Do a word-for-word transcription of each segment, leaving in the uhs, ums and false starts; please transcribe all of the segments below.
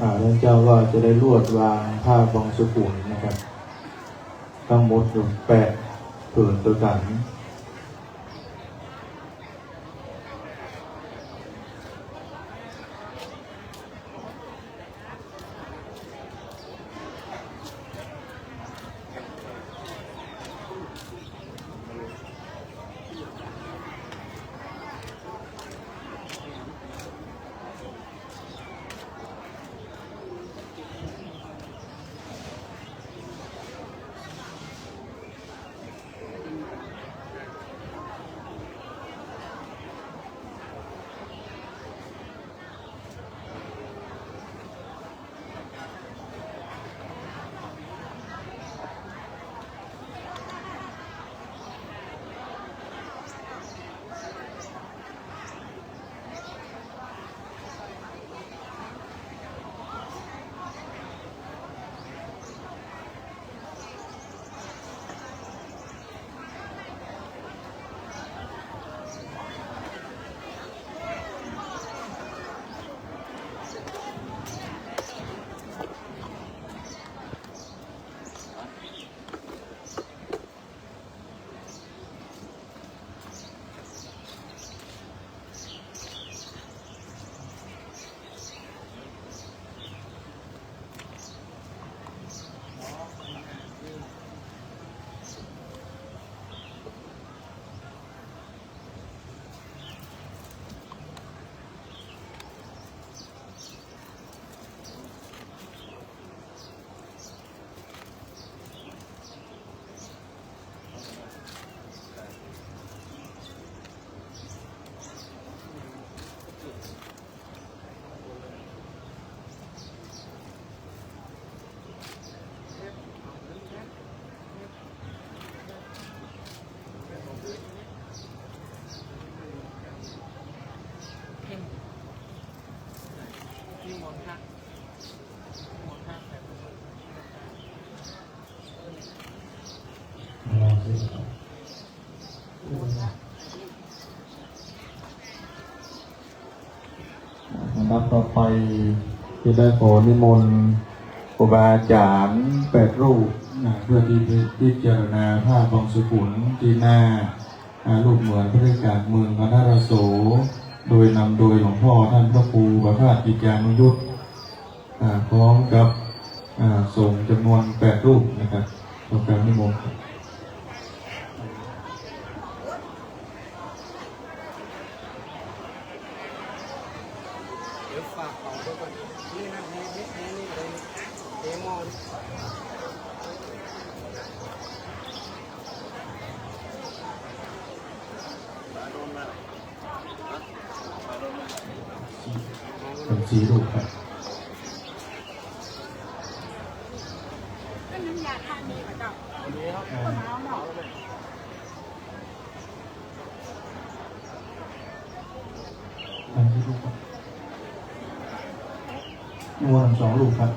อ่า ต้านเจ้าว่าจะได้ลวดวางผ้าบังสุกุลนะครับ ตึงหมดอยู่แปดผืนตวยกั๋น ลำดับต่อไปจะได้ขอนิมนต์ครูบาอาจ๋ารย์แปดรูปนะ เพื่อที่จะพิจารณาผ้าบังสุกุลตี้หน้า อ่า รูปเหมือนพระเทศกาลเมืองมหาราโส โดยนำโดยหลวงพ่อท่านพระครูประภาสกิจจานุยุต อ่า พร้อมกับ อ่า สงฆ์จำนวนแปดรูปนะครับ ขอกราบนิมนต์ครับ เดี๋ยวฝากของด้วยก่อน นี่นะ นี่ นี่ นี่ นี่เลย เดมอน เป็นสี่รูปครับ ก็น้ำยาทามีเหมือนกัน อันนี้รูปครับ นิมนต์สองรูปครับ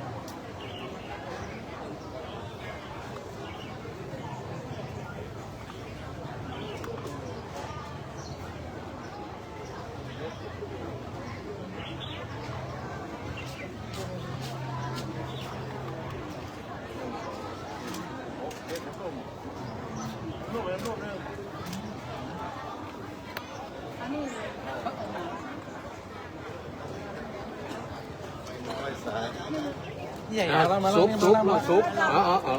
ใหญ่แล้ว มาแล้ว ซุป เนี่ย ซุป มาแล้ว ซุป อ๋อ อ๋อ อ๋อ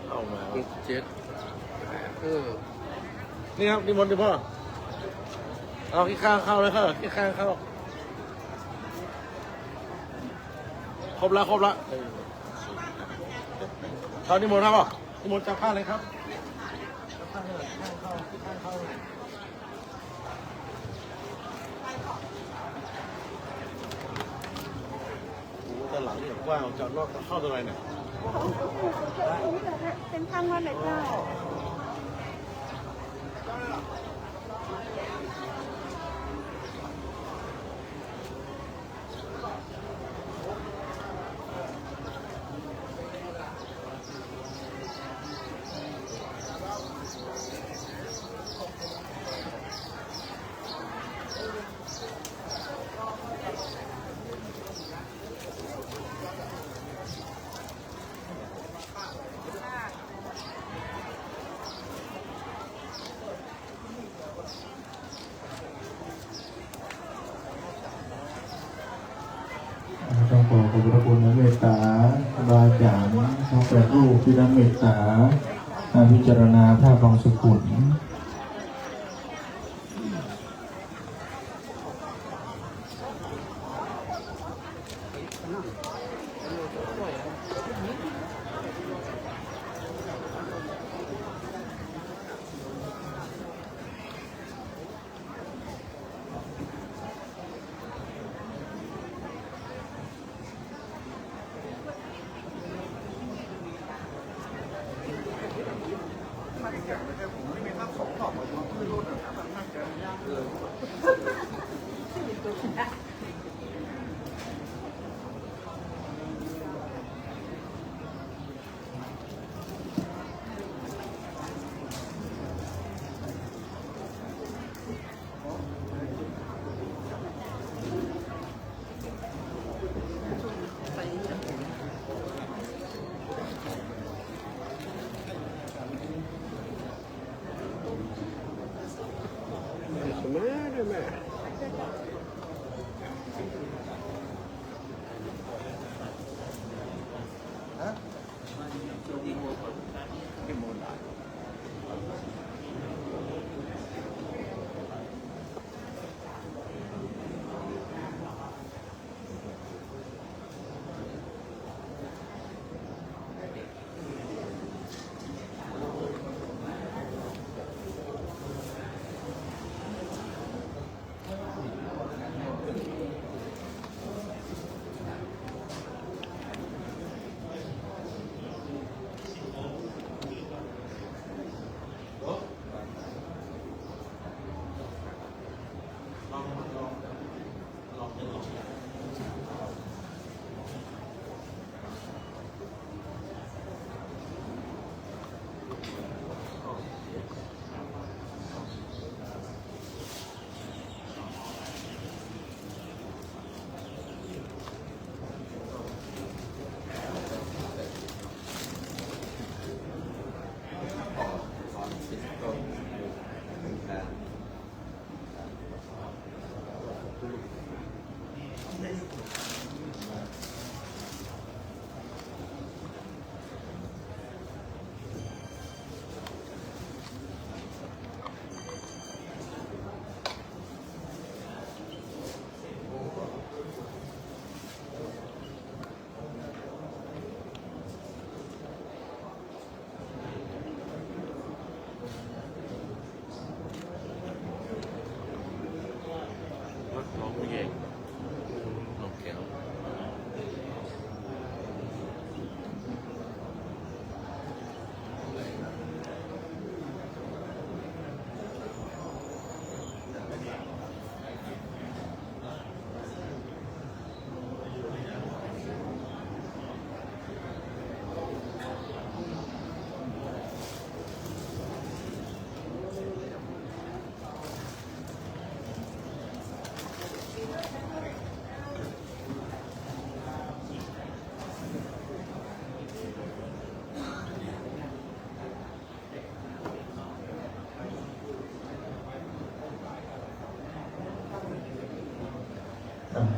เอามา หก เจ็ด แปด เออ นี่ครับ นิมนต์ดิพ่อ เอาขี้ข้าเข้าเลยครับ ขี้ข้าเข้า ครบละ ครบละ เออ เอานิมนต์ครับพ่อ นิมนต์จับผ้าเลยครับ จับผ้าเลย ขี้ข้าเข้า ขี้ข้าเข้า โอ้โห ด้านหลังนี่กว้าง จะนอกจะเข้าตรงไหนเนี่ย เป็นทางวันไหนเจ้า เ ขอบพระคุณนะ เมตตาครูบาอาจ๋ารย์ทั้งแปดรูปตี้ได้เมตตา อ่า พิจารณาพระบังสุกุล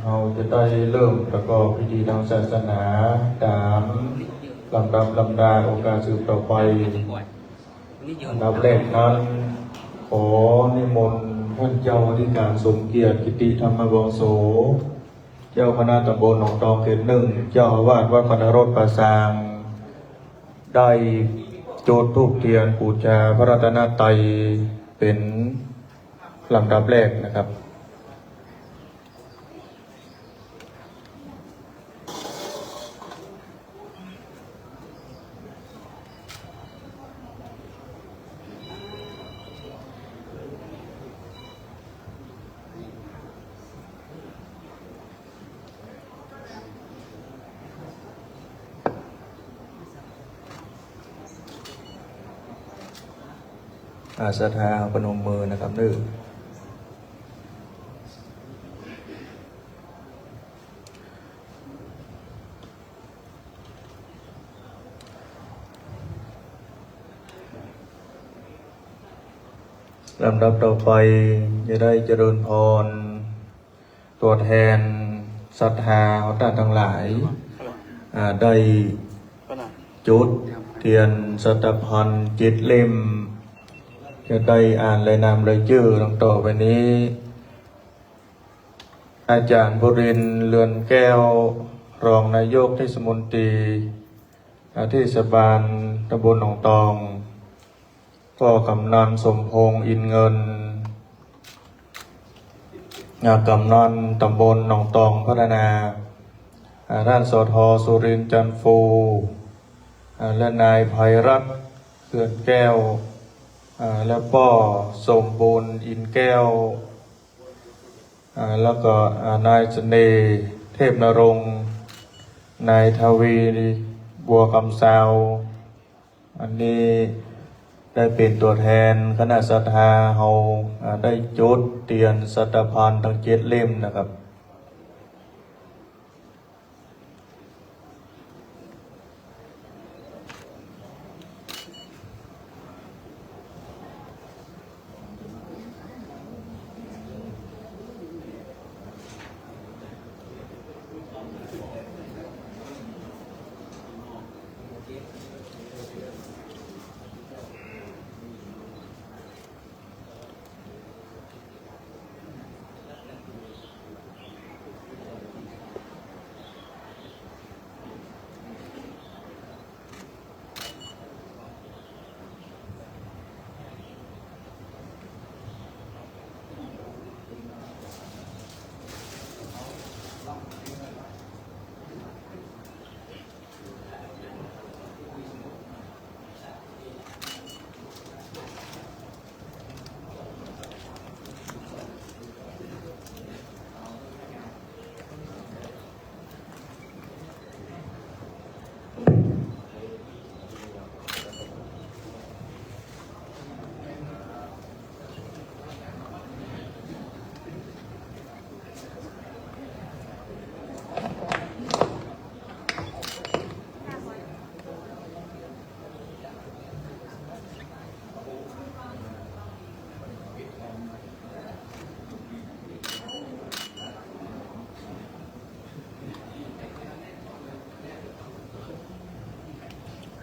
เฮาจะได้เริ่มประกอบพิธีตางศาสนาต๋ามลำดับลำดา โอกาสสืบต่อไป อันดับแรกนั้น ขอนิมนต์ต้านเจ้าอธิการสมเกียรติ กิติธรรมวงโส เจ้าคณะต๋ำบลหนองตองเขตหนึ่ง เจ้าอาวาสวัดพระนรสป่าซาง ได้จุดธูปเตียนปู๋จาพระรัตนตรัยเป๋นลำดับแรกนะครับ อ่า ศรัทธาพนมมือนะครับเน้อ ลำดับต่อไปจะได้เจริญพร ตั๋วแทน ศรัทธาเฮาต้านตังหลาย อ่า ได้จุดเตียนสัตตะภัณฑ์เจ็ดเล่ม จะได้อ่านรายนามรายจื้อดังต่อไปนี้ อาจ๋ารย์บุรินทร์ เรือนแก้ว รองนายกเทศมนตรี อ่า เทศบาลตำบลหนองตอง ป้อกำนันสมพงษ์ อินเงิน อ่า กำนันตำบลหนองตองพัฒนา อ่า ต้าน สท สุรินทร์ จันทร์ฟู อ่า และนายไพรัตน์ เรือนแก้ว อ่า และป้อสมบูรณ์ อินแก้ว อ่า แล้วก็ อ่า นายเสน่ห์ เทพนรงค์ นายทวี บัวคำซาว อันนี้ได้เป๋นตั๋วแทนคณะศรัทธาเฮา อ่า ได้จุดเตียนสัตตะภัณฑ์ตังเจ็ดเล่มนะครับ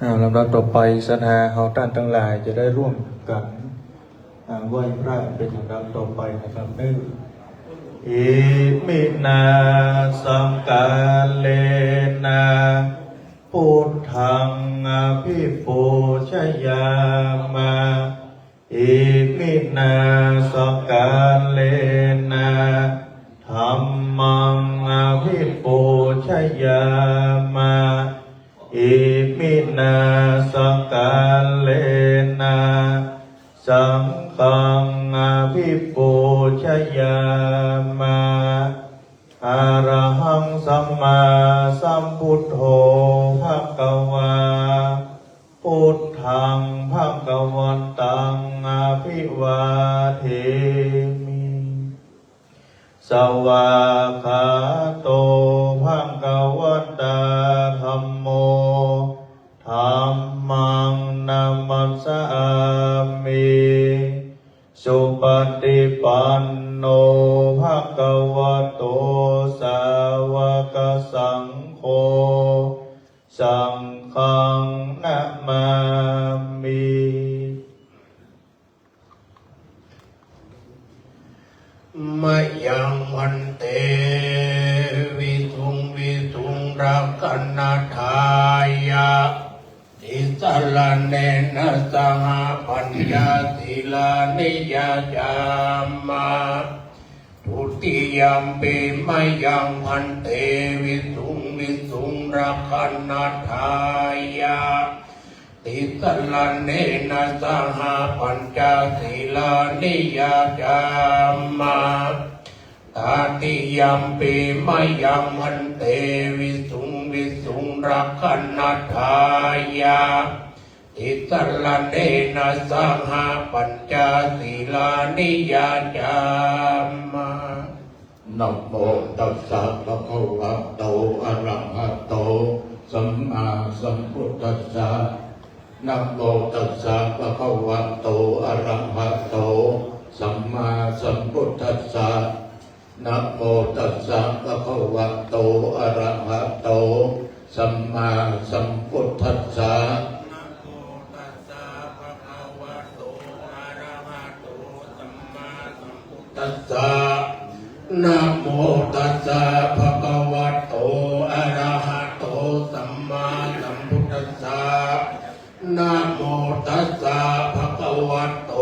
อ่า ลำดับต่อไป ศรัทธาเฮาต้านตังหลายจะได้ร่วมกั๋น อ่า ไหว้พระเป๋นลำดับต่อไปนะครับ เน่อ Iminā sakkārena buddhaṃ abhipūjayāma. Iminā sakkārena dhammaṃ abhipūjayāma. Iminā sakkārena saṅghaṃ abhipūjayāma. Arahaṃ sammāsambuddho bhagavā. Buddhaṃ bhagavantaṃ abhivādemi. Svākkhāto bhagavatā dhammo. Dhammaṃ namassāmi. Supaṭipanno bhagavato sāvakasaṅgho. Saṅghaṃ namāmi. Mayaṃ bhante visuṃ visuṃ rakkhaṇatthāya tisaraṇena saha pañca sīlāni yācāma. Dutiyampi mayaṃ bhante visuṃ visuṃ rakkhaṇatthāya tisaraṇena saha pañca sīlāni yācāma. Tatiyampi mayaṃ bhante visuṃ visuṃ rakkhaṇatthāya tisaraṇena saha pañca sīlāni yācāma. Namo tassa bhagavato arahato sammāsambuddhassa. Namo tassa bhagavato arahato sammāsambuddhassa. นะโมตัสสะ ภะคะวะโต อะระหะโต สัมมาสัมพุทธัสสะ นะโมตัสสะ ภะคะวะโต อะระหะโต สัมมาสัมพุทธัสสะ นะโมตัสสะ ภะคะวะโต อะระหะโต สัมมาสัมพุทธัสสะ นะโมตัสสะ ภะคะวะโต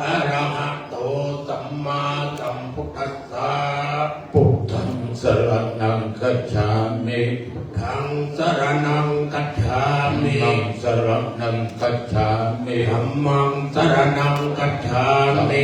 อะระหะโต สัมมาสัมพุทธัสสะ พุทธังสะระณังคัจฉามิ พุทธังสะระณังคัจฉามิ ธัมมังสะระณังคัจฉามิ ธัมมังสะระณังคัจฉามิ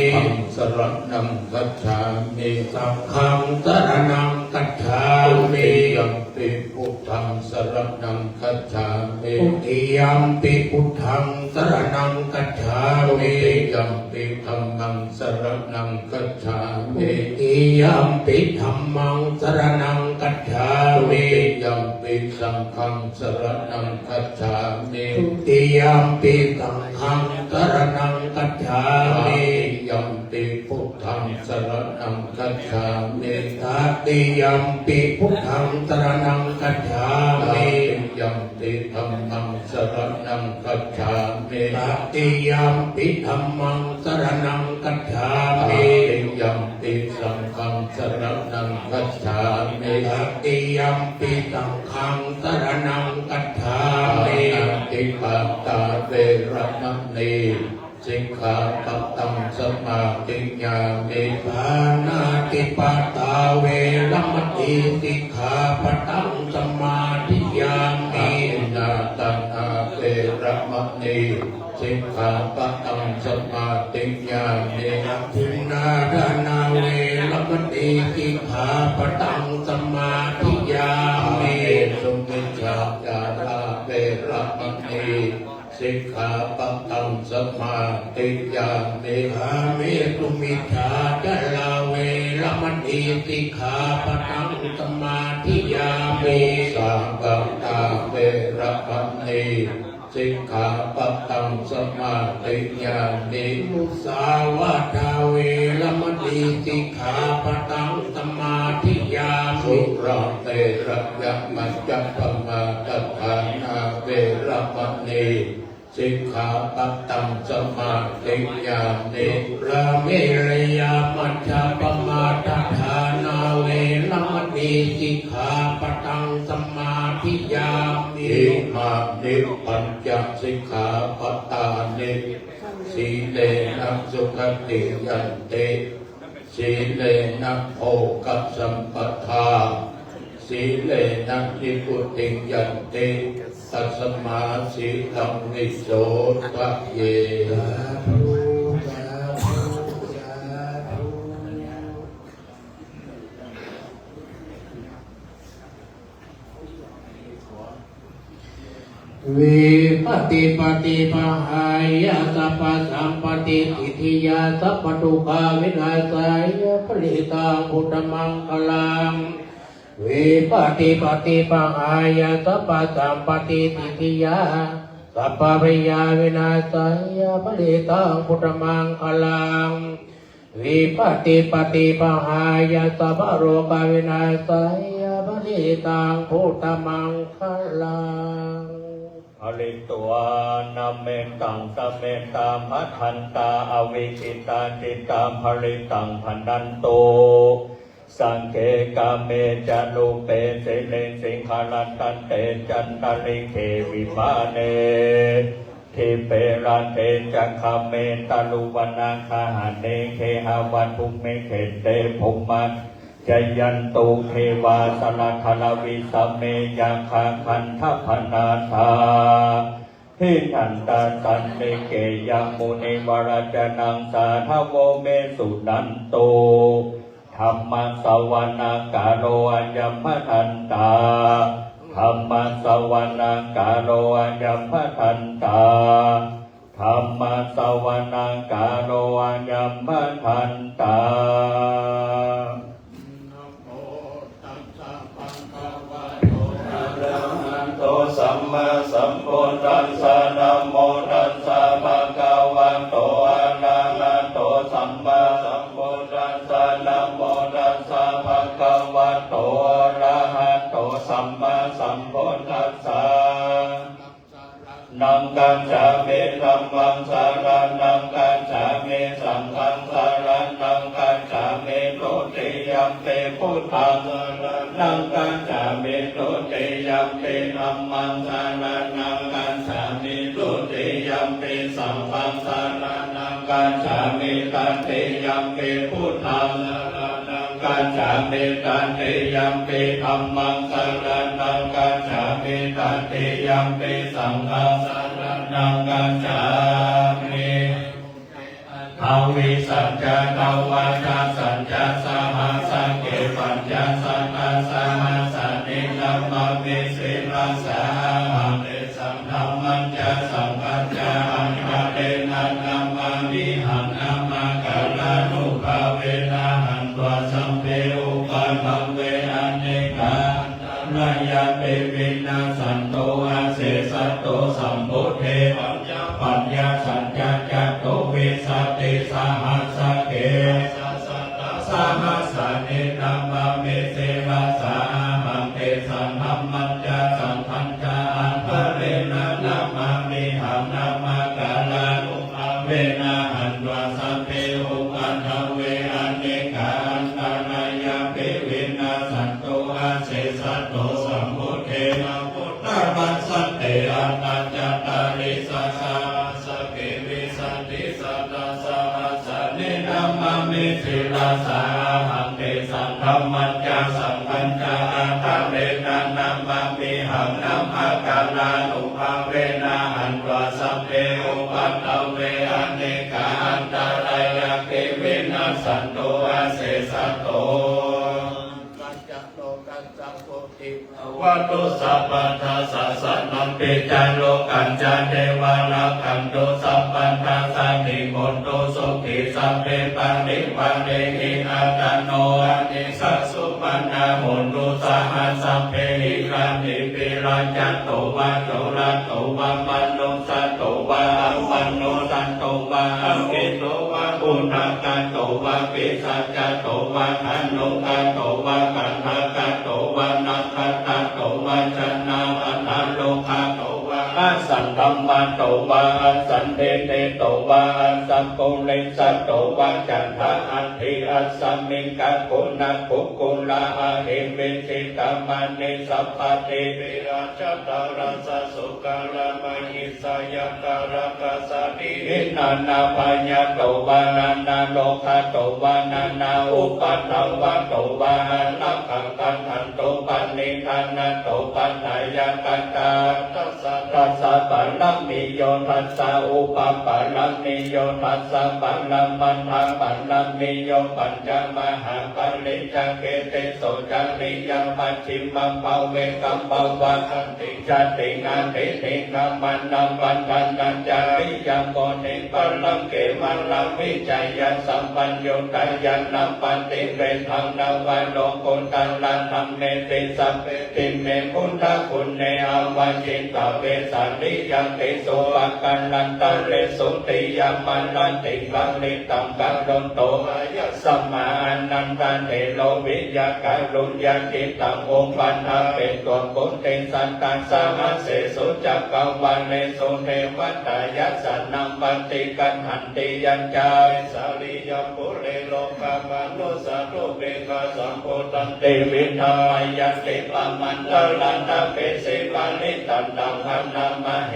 สังฆังสะระณังคัจฉามิ สังฆังสะระณังคัจฉามิ ทุติยัมปิพุทธังสะระณังคัจฉามิ ทุติยัมปิพุทธังสะระณังคัจฉามิ ทุติยัมปิธัมมังสะระณังคัจฉามิ ทุติยัมปิธัมมังสะระณังคัจฉามิ ทุติยัมปิสังฆังสะระณังคัจฉามิ ทุติยัมปิสังฆังสะระณังคัจฉามิ ตติยัมปิพุทธังสะระณังคัจฉามิ ตติยัมปิพุทธังสะระณังคัจฉามิ ตติยัมปิธัมมังสะระณังคัจฉามิ ตติยัมปิธัมมังสะระณังคัจฉามิ ตติยัมปิสังฆังสะระณังคัจฉามิ ตติยัมปิสังฆังสะระณังคัจฉามิ ปาณาติปาตาเวระมะนี สิกขาปะตังสะมาธิยามิ ปาณาติปาตาเวระมะนี สิกขาปะตังสะมาธิยามิ อทินนาทานาเวระมะนี สิกขาปะตังสะมาธิยามิ อทินนาทานาเวระมะนี สิกขาปะตังสะมาธิยามิ กาเมสุมิจฉาจาราเวระมะนี สิกขาปะตังสะมาธิยามิ กาเมสุมิจฉาจาราเวระมะนี สิกขาปะตังสะมาธิยามิ มุสาวาทาเวระมะนี สิกขาปะตังสะมาธิยามิ มุสาวาทาเวระมะนี สิกขาปะตังสะมาธิยามิ สุราเมรยะมัจจะปะมาทฐานาเวระมะนี สิกขาปะตังสะมาธิยามิ สุราเมรยะมัจจะปะมาทฐานาเวระมะนี สิกขาปะตังสะมาธิยามิ อิมานิปัญจสิกขาปะตานิ สีเลนะสุขติงยันติ สีเลนะโภคสัมปทา สีเลนะนิพพุติงยันติ ตัสมาสีลังวิโสทะเย สาธุ สาธุ สาธุ วิปะติปะติปะหายะ สัพพะสัมปะติสิทธิยา สัพพะทุกขาวินาสายะ ปะริตตังพุทธมังคะลัง วิปะติปะติปะหายะ สัพพะสัมปะติสิทธิยา สัพพะพยาวินาสายะ ปะริตตังพุทธมังคะลัง วิปะติปะติปะหายะ สัพพะโรกาวินาสายะ ปะริตตังพุทธมังคะลัง ปะริตวานะเมตตัง สะเมตตา ภะทันตา อวิกขิตา จิตตา ปะริตตัง ภะนันตุ สักเข กาเม จะ รูเป สีลิง สิงหะรัตตะเต จันตะริกเข วิมาเน ทิเป ราเท จะ คาเม ตะรุวะนะ กะหะเน เขหะวัตถุ เม เขเต ภุมมา จะยันตุ เทวา สะระทะระวิสะเม ยักขะ คันธะปะนาถา ติณฑันตะสันติเก ยัง มุนิวะรัจจะนัง สาทะโว เม สุนันตุ ธัมมะสะวะนะกาโล อะยัมมะทันตา ธัมมะสะวะนะกาโล อะยัมมะทันตา ธัมมะสะวะนะกาโล อะยัมมะทันตา นะโมตัสสะ ภะคะวะโต อะระหะโต สัมมาสัมพุทธัสสะ นะโมตัสสะ ภะคะวะโต อะระหะโต สัมมาสัมพุทธัสสะ นะโมตัสสะ ภะคะวะโต อะระหะโต สัมมาสัมพุทธัสสะ สะระณัง คัจฉามิ ธัมมัง สะระณัง คัจฉามิ สังฆัง สะระณัง คัจฉามิ ทุติยัมปิ พุทธัง สะระณัง คัจฉามิ ทุติยัมปิ ธัมมัง สะระณัง คัจฉามิ ทุติยัมปิ สังฆัง สะระณัง คัจฉามิ ตติยัมปิ พุทธัง สะระณัง คัจฉามิ ตติยัมปิ ธัมมัง สะระณัง คัจฉามิ ตติยัมปิ สังฆัง สะระณัง คัจฉามิ อาทาวิสัญจะ ดวาดาสัญจะ สหัสสะเก ปัญจะสัตตา สหัสสานิ นะมามิ สิรัสสา อะหัง เต สัง ธัมมัญจะ สังฆัญจะ อันตะเรนะ นะมามิหัง นะมะกะรานุภาเวนะ หันत्वा สัพเพ อุปาทะเว อะเนกา อันตะรายาปิ วินาสสันตุ อะเสสะตุ สัมพุทเท ปัญจะ ปัญญาสัญจะ จตุวิสสิ สหัสสะเก สหัสสานิ นะมามิ สิรัสสา อะหัง เต สัง ธัมมัญจะ สังฆัญจะ อันตะเรนะ นะมามิหัง นะมะกะรานุภาเวนะ หันत्वा สัพเพ อุปาทะเว อะเนกา อันตะรายาปิ วินาสสันตุ อะเสสะตุ สัมพุทเท ภะคะวะตา ธัมมัสสะเต อะตา จัตตาริ สหัสสะเก วิสสิ สัตตา สหัสสานิ นะมามิ สิรัสสา อะหัง เต สัง ธัมมัญจะ สังฆัญจะ อันตะเรนะ นะมามิหัง นะมะกะรานุภาเวนะ หันत्वा สัพเพ อุปาทะเว อะเนกา อันตะรายาปิ วินาสสันตุ อะเสสะตุ โลกัสสะ โพธิ ภะวะตุ สัพพะทา สะสะนะปิ จา โลกัญจะ เทวา รักขันตุ สัพพะทา สะกขิ ภวันตุ สุขี สัพเพ ปะริวาเรหิ อัตตาโน อะเนกา สุปันนา โหนตุ สหัสสะ สัพเพหิ รา ติ ปิ ราชะ โต วา โจระ โต วา มานุสสะ โต วา อะมานุสสะ โต วา อะหิงโส วา ปุถะกะ โต วา ปิสัจจะ โต วา ฆานุกะ โต วา กัณฑะกะ โต วา นะคะตะ โต วา ชนะ อะทะโรคะ โต วา อะสังคะมะ โต วา อะสันทิฏฐิ โต วา อะสัปปุริสะ โต วา จันทะ อัตถิ อัสมิง กะกุณะ กุกุละ อะหิ วิจิตะ มะนิ สัพพะทิฏฐิ อาชะตะ รัสสะ สุกะละ มะหิ สะยะ กะละ กะสะ ติ หิ นานา พะยะ โต วา นานา โรคะ โต วา นานา อุปะทะวะ โต วา อะระหะ กังขันตุ ปะนิทานะ โต ปัฏฐะยะกะตา ทัสสะ ทัสสะ ปะระมิโย ทัสสะ อุปะปะระมิโย ทัสสะ ปะระมัตถะ ปะระมิโย ปัญจะ มหาปะริจจเก ติโส จริยา มัชฌิมะ ภะเว กัมมะวะ ขันติ ชาติง อนิจจิง กะมะนะ วัณฑะนะ จะริยัง โพธิ พะลัง เกมะละ วิชยะ สัมปัญญุตะ ญาณะ ปะฏิเวทัง นะวะ โลกุตตะระ ธัมเมติ สัพเพ ติ เม พุทธะกุณเณ อะวะชิตะ เวสาลียัง ติสุ ปะกะรันตะเรสุ ติยะมะระติ ปะริตตัง กะโรโต มะ ยะสะมา อะนันทะเถโร วิยะ กะรุญญาจิตตัง อุปัฏฐะเปโต ปุตติสัตตะ สะหะสเสสุ จักกะวาเลสุ เทวะตา ยัสสะนะ ปะฏิกัณหันติ ยัญจะ เวสาลียัง ปุเร โรคามานุสสะตุ เปกาสัมภุตตันติ วิทา มะยังติ ปะมันตะระนะ เปสิ ปะริตตันตัง พะนะมะเห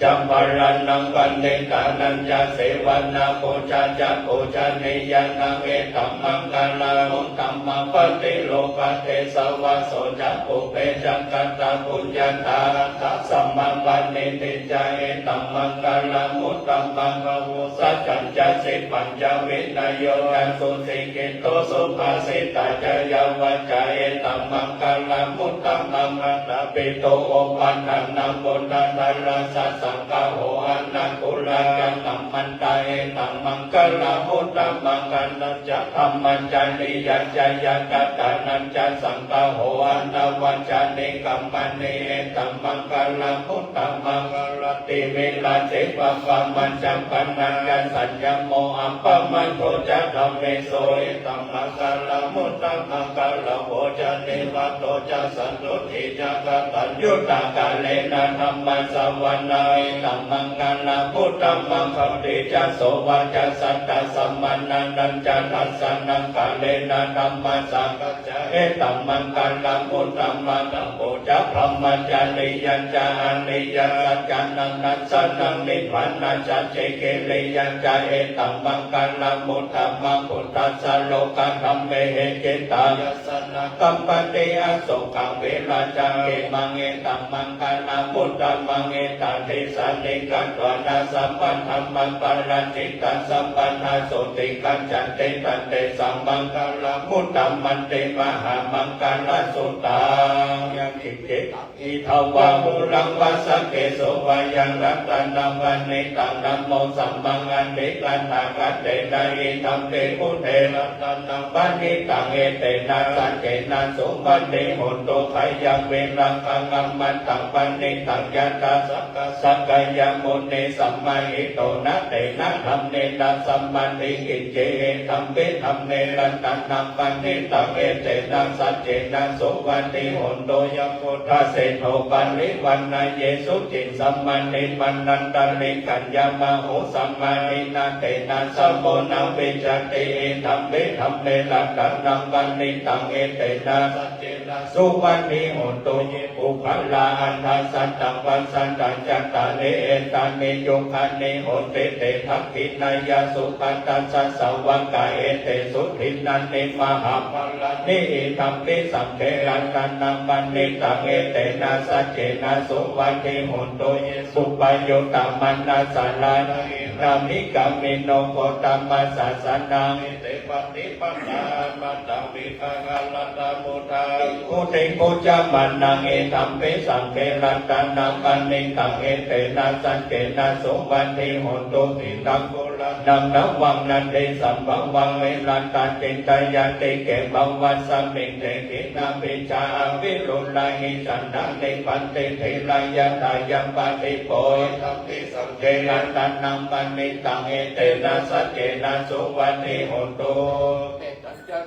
จัมภะระณัง ปะณิตานัญจะ เสวะนะ ปูชาจะ ปูชะนียานัง เอตัมมังคะละมุตตะมัง ปะติโลกะเตสะวะ โสจะปุเป จะกัตตะปุญญาตา อัตถะสะมัง ปะนิทิจะ เอตัมมังคะละมุตตะมัง บะโหสะจัญจะ สิปปัญจะ วินะโยจะ สุสิกขิโต สุภาสิตาจะ ยาวาจา เอตัมมังคะละมุตตะมัง มาตาปิตุ โอปัฏฐานัง ปุตตะทาราสสะ สังฆะโห อะนะกุลา กัตตะมันตา เอตัมมังคะละมุตตะมัง กาณะจะ ธัมมาจาริยาจะ ญาณะกาตานัญจะ สังฆะโห อะนะวัจจานิกัมมานิ เอตัมมังคะละมุตตะมัง อะระติวิระติ ปะปะมัจจะปะนะจะ สัญญ ยโม อัปปมาโท จะ ธัมเมโส เอตัง มังคลัง มุตตะมังคลัง โว จะ เนวโต จะ สันตุ ถี จะ กตัญญูตา กาเลนะ ธัมมะสะวะนะ เอตัง มังคลัง มุตตะมังคลัง ตี จะ โสวา จะ สัตตะ สะมะนะนัญจะ ทัสสะนะ กาเลนะ ธัมมะสะ เอตัง มังคลัง มุตตะมังคลัง โภ จะ พรหมจริยัญจะ อริยสัจจานัง ดัสสะนะ นิพพานะสัจฉิ กิริยา จะ เอตัง มังคลัง มุตตะมัง พุทธัสสะ โลกะธัมเมหิ จิตตัง ยัสสะ นะ คัมปะติ อโศกัง วิราจะ เขมัง เอตัง มังคลัง มุตตะมัง เอตา ทิสสานิ กัตวานะ สัพพะธัมมา ปะราจิตา สัพพะทา โสติ กัจจันติ ตันเตสัง มังคลัง มุตตะมันติ มหามังคละสุตตัง ยังกิจจิ อิทวา หุรัง วา สักเข โส วา ยัง รัตนะ ปะณิตัง ธัมโม ธัมมัง อธิคัตถะ คัตเถนะ อิทัมปิ พุทเท รัตนะ ปะณิตัง เอเตนะ สัจเจนะ สุวัตถิ โหนตุ ขยัง วิรังคะ อมตัง ปะณิตัง ยะถา สักกะ สักยมุนี สมาหิโต นะ เตนะ ธัมเมนะ สมาธิ กิจจิ อิทัมปิ ธัมเม รัตนะ ปะณิตัง เอเตนะ สัจเจนะ สุวัตถิ โหนตุ ยัง พุทธเศรษโฐ ปะริวัณณาเย สุจิต สมาธิ มะนันตะริ ขัญญะ มะโห สมาธินะ เตนะ สโม นะ วิจจติ อิทัมปิ ธัมเม รัตนะ ปะณิตัง เอเตนะ สัจเจนะ สุวัตถิ โหนตุ เย ปุคคลา อัฏฐะ สัตตะ วัสสะ จัตตาริ เอตานิ ยุคคานิ โหนติ เต ทักขิณายะ สุภัททัสสะ สาวกา เอเตสุ ดินนานิ มหาภะละนิ อิทัมปิ สังฆะ รัตนะ ปะณิตัง เอเตนะ สัจเจนะ สุวัตถิ โหนตุ เย สุปปะยุตตะ มะนะสา ลานะ หิรามิ กามิโน โคตมะ สาสะนะ เอเต ปะติปันนา อัมมะตะ วิกา หะรันตะ มุทา ภิกขุ เทโข จามานัง อิทัมปิ สังฆะ รัตนะ ปะณิตัง เอเตนะ สัจเจนะ สุวัตถิ โหนตุ สีลัง โกลาหะลัง นะวัง นัตถิ สัมภวัง วิรัตะ จินตะยะติ เก ภะวัสมิง เต ขิณา ปิ จา อะวิรุฬาหิ จันทา นิพพันติ ธีรา ยะถา ยัมปะ ดีโป อิทัมปิ สังฆะ รัตนะ ปะณิตัง เอเตนะ สัจเจนะ สุวัตถิ โหนตุ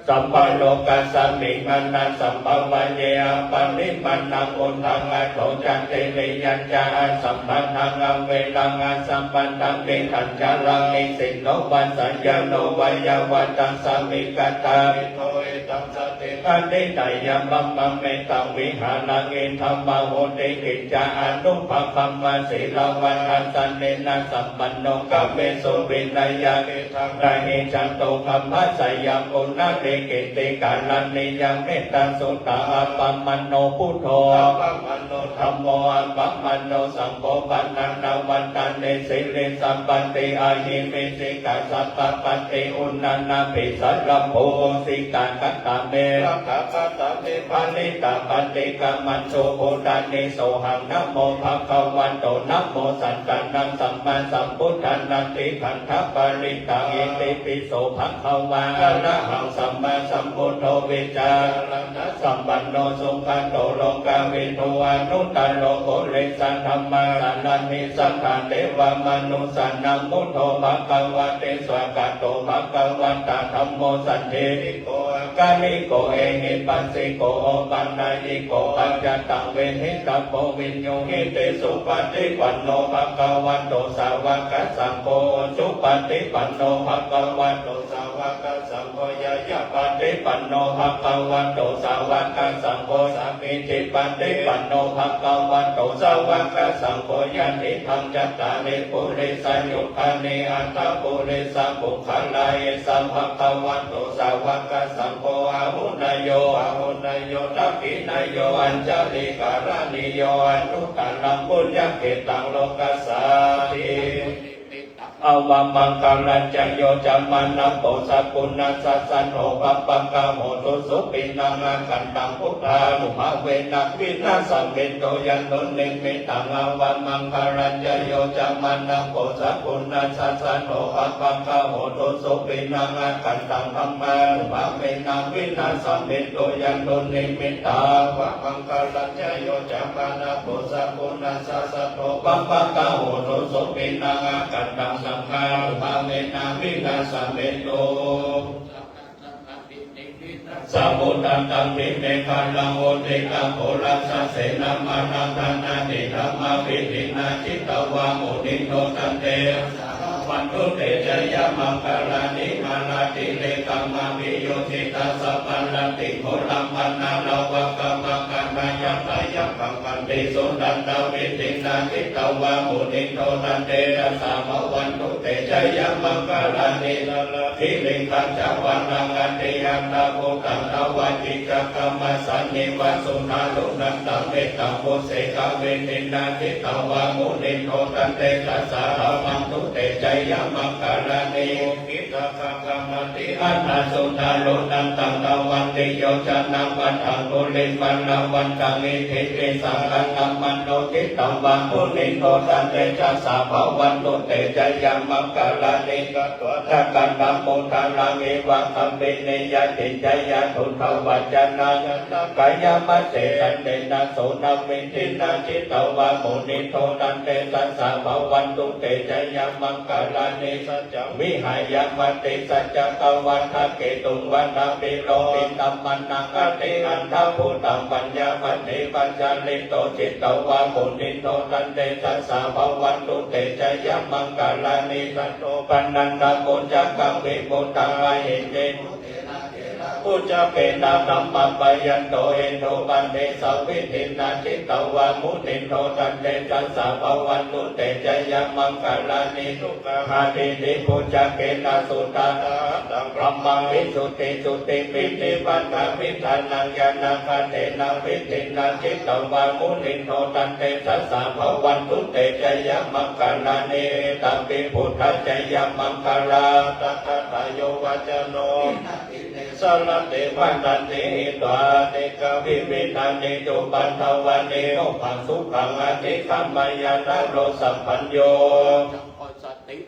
สัพพะโลกัสมิง มานะสัมภวะเย อะปะริมาณัง อุทธัง อัโธ จะ ติริยัญจะ อะสัมพันธัง อะเวรัง อะสัมพันธัง ติทัญจะรัง นิสสินโน วาสายาโน วายาวัจจะ สามี กัตตาปิโต เอตัง สันติ ปะทิฏฐายะ มัมมะ เมตัง วิหารัง อิทัง วาโหติ กิจจะ อะนุปะกัมมะ สีลวัต ทัสสะเนนะ สัมปันโน กาเมสุ วินยะ เมธัง นะหิ จันโต คัมมะสยัง ปุนะเรเกติ กาละนิยัง เมตตาสุตตะ อัปปะมาโณ พุทโธ อัปปะมาโณ ธัมโม อัปปะมาโณ สังโฆ ปะนะระวันตะ เนสิริสะปัตติ อะหิงวิสิกะ สัพพะปะติ อุณณะนะภิสะระโภ สิกะ คัตตาเม รักขะ คัตตาเม ปะริตตะ ปะติกะมันตุ ภูตานิ โสหัง นะโม ภะคะวะโต นะโม สัตตานัง สัมมาสัมพุทธานัง ติขันธะ ปะริตตัง อิติปิโส ภะคะวา อะระหัง สัมมาสัมพุทโธ วิจารณะสัมปันโน สุขะโต โลกะวิทู อนุตตะโร ปุริสะธัมมะสารถิ สัตถะเทวะมะนุสสานัง บุตโธ ภะคะวะติ สวากขาโต ภะคะวะตะ ธัมโม สันทิฏฐิโก อะกาลิโก เอหิปัสสิโก โอปะนัยยิโก ปัจจตัง เวทิตะโพ วินยูหิติ สุปะฏิปันโน ภะคะวะโต สาวะกะสังโฆ อุจุปะฏิปันโน ภะคะวะโต สาวะกะสังโฆ ญาณะปะฏิปันโน ภะคะวะโต สาวะกะสังโฆ สามีจิปะฏิปันโน ภะคะวะโต สาวะกะสังโฆ ยะติทัง จัตตาริ ปุริสะยุคานิ อัตถะ ปุริสะปุคคละ เอสะ ภะคะวะโต สาวะกะสังโฆ อาหุเนโย อาหุเนโย ทักขิเนโย อัญชะลีกะระณีโย อนุตตะรัง ปุญญะเขตตัง โลกัสสาติ อะวะมังคลัญจะ โย จะ มะนะโป สะกุณัสสะ สันโท ปัปปะกะโห ตุสุ ปิณณัง อะคันตัง พุทธานุภาเวนะ วินาสะเมนตุ ยันตุ นิมมิตตัง อะวะมังคลัญจะ โย จะ มะนะโป สะกุณัสสะ สันโท ปัปปะกะโห ตุสุ ปิณณัง อะคันตัง ธัมมานุภาเวนะ วินาสะเมนตุ ยันตุ นิมมิตตัง อะวะมังคลัญจะ โย จะ มะนะโป สะกุณัสสะ สันโท ปัปปะกะโห ตุสุ ปิณณัง อะคันตัง เส saṅkhānubhāvena vināsamentu. Samuddaṃ tamhi meghalānaṃ uditaghorasasenamāraṃ dānādidhammavidhinā jitavā munindo taṃ tejasā bhavatu te jayamaṅgalāni. Mārātirekamabhiyujjhitasabbarattiṃ ghorampanāḷavakamakkhamathaddhayakkhaṃ khantīsudantavidhinā jitavā munindo taṃ tejasā bhavatu te jayamaṅgalāni. Nāḷāgiriṃ gajavaraṃ atimattabhūtaṃ dāvaggicakkamasanīva sudāruṇantaṃ mettambusekavidhinā jitavā munindo taṃ tejasā bhavatu te jayamaṅgalāni. Ukkhittakha ggamatihatthasudāruṇantaṃ dhāvantiyojanapathaṅgulimālavantaṃ iddhībhisaṅkhatamano jitavā munindo taṃ tejasā bhavatu te jayamaṅgalāni. Katvāna kaṭṭhamudaraṃ iva gabbhinīyā ciñcāya duṭṭhavacanaṃ janakāyamajjhe santena somavidhinā jitavā munindo taṃ tejasā bhavatu te jayamaṅgalāni. Saccaṃ vihāya matisaccakavādaketuṃ vādābhiropitamanaṃ atiandhabhūtaṃ paññāpadīpajalito jitavā munindo taṃ tejasā bhavatu te jayamaṅgalāni. Nandopanandabhujagaṃ vibudhaṃ mahiddhiṃ puttena therabhujagena damāpayanto iddhūpadesavidhinā jitavā munindo taṃ tejasā bhavatu te jayamaṅgalāni. Duggāhadiṭṭhibhujagena sudaṭṭhahatthaṃ brahmaṃ visuddhijutimiddhibakābhidhānaṃ ñāṇāgadena vidhinā jitavā munindo taṃ tejasā bhavatu te jayamaṅgalāni. Etāpi buddhajayamaṅgalaaṭṭhagāthā yo vācano dinadine sarate matandī hitvānanekavividhāni cupaddavāni mokkhaṃ sukhaṃ adhigameyya naro sapañño.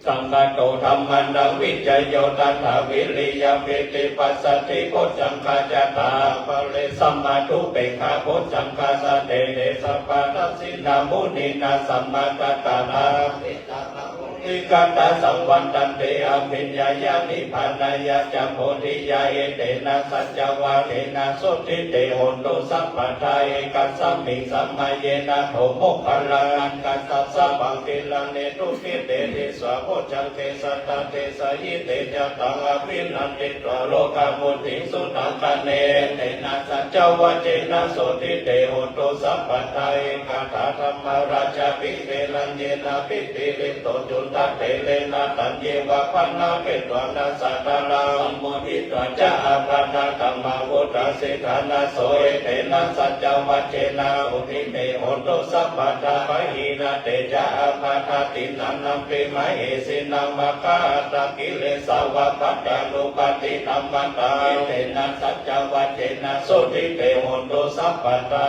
Saṅkhāto dhammānaṃ vicayo tathā viriyapittipassaddhibojjhaṅgā ca dhammapadesamadupekkhabojjhaṅgā sattete sabbadassinā muninā sammadakkhātā paṇḍitānaṃ āgū saṃvattanti abhiññāya nibbānāya ca bodhiyā. Etena saccavajjena sotthi te hotu sabbadā. Ekasmiṃ samaye nātho moggallānaṃ kassapaṃ gilāne dukkhite disvā bojjhaṅge satta desayi. Te ca taṃ abhinanditvā rogāmucciṃsu taṅkhaṇe. Etena saccavajjena sotthi te hotu sabbadā. Ekadā dhammarājāpi gelaññenābhipīḷito cundattherena taññeva bhaṇāpetvāna sādaraṃ sammoditvā ca ābādhā tamhā vuṭṭhāsi ṭhānaso. Etena saccavajjena sotthi me hotu sabbadā. Pahīnā te ca ābādhā tiṇṇannampi mahesinaṃ maggāhatakilesā va pattānuppattidhammataṃ. Etena saccavajjena sotthi te hotu sabbadā.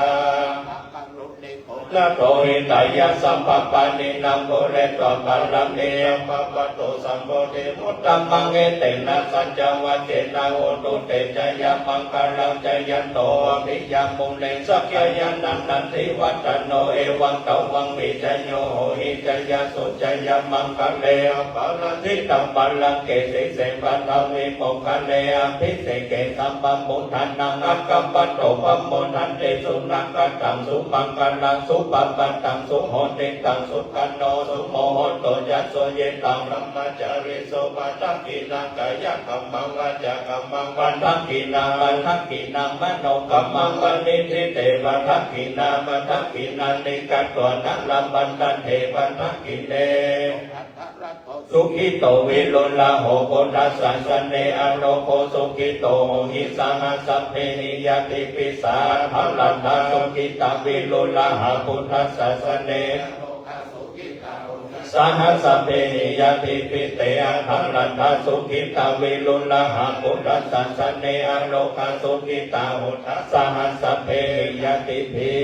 Nātho hitāya sabbapāṇinaṃ pūretvā pāramī sabbā patto sambodhimuttamaṃ. Etena saccavajjena hotu te jayamaṅgalaṃ. Jayanto bodhiyā mūle sakyānaṃ nandivaḍḍhano evaṃ tvaṃ vijayo hohi jayassu jayamaṅgale aparājitapallaṅke sīse paṭhavipokkhare abhiseke sabbabuddhānaṃ aggappatto pamodati. Sunakkhattaṃ sumaṅgalaṃ supabhātaṃ suhuṭṭhitaṃ sukhaṇo sumuhutto ca suyiṭṭhaṃ brahmacārisu padakkhiṇaṃ kāyakammaṃ vācākammaṃ padakkhiṇaṃ padakkhiṇaṃ manokammaṃ paṇidhī te padakkhiṇā padakkhiṇāni katvāna labhantatthe padakkhiṇe. Sukhito virūḷho buddhasāsane arogo sukhito hohi saha sabbehi ñātibhi. Saha atthaladdhā sukhitā virūḷhā buddhasāsane saha sabbehi ñātibhi. Te atthaladdhā sukhitā virūḷhā buddhasāsane arogā sukhitā hotha saha sabbehi ñātibhi.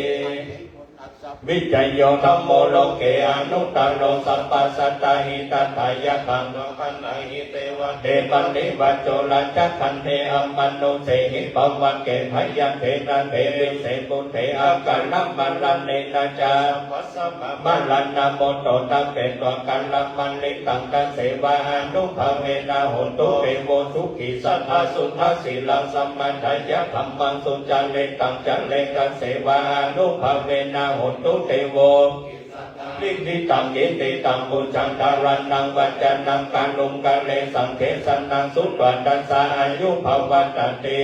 วิจโย ธัมโม โลเก อนุตตโร สัพพะสัตตา หิตัตถะยะ ตัง กัง ขันตัง หิเต วะเท ปะริวาโจ รัจจคันเท อมนุสเสหิ ปะวะเก ภยันเท นะเทวิเส ปุเท อะกะละมะระเณนะจะ สัพพะสัมมา มะระณะมุตโต ตะเปตวะกะละมะลิตัง ตะเสวา อานุภาเวนะ โหนตุ เตโว สุขี สัตถะ สุทะ สีลัง สะมะทะยะ ธัมมัง สุจาริตัง จะเร ตะเสวา อานุภาเวนะ โหนตุ เตโว สุขี สัตถะ นิฏฐิตัง กิตติตัง ปุญญัง ทาระณัง วัจจะนัง กะรุงกะเร สังเทศะนัง สุตวา ทัสสะ อายุ ภะวะตะติ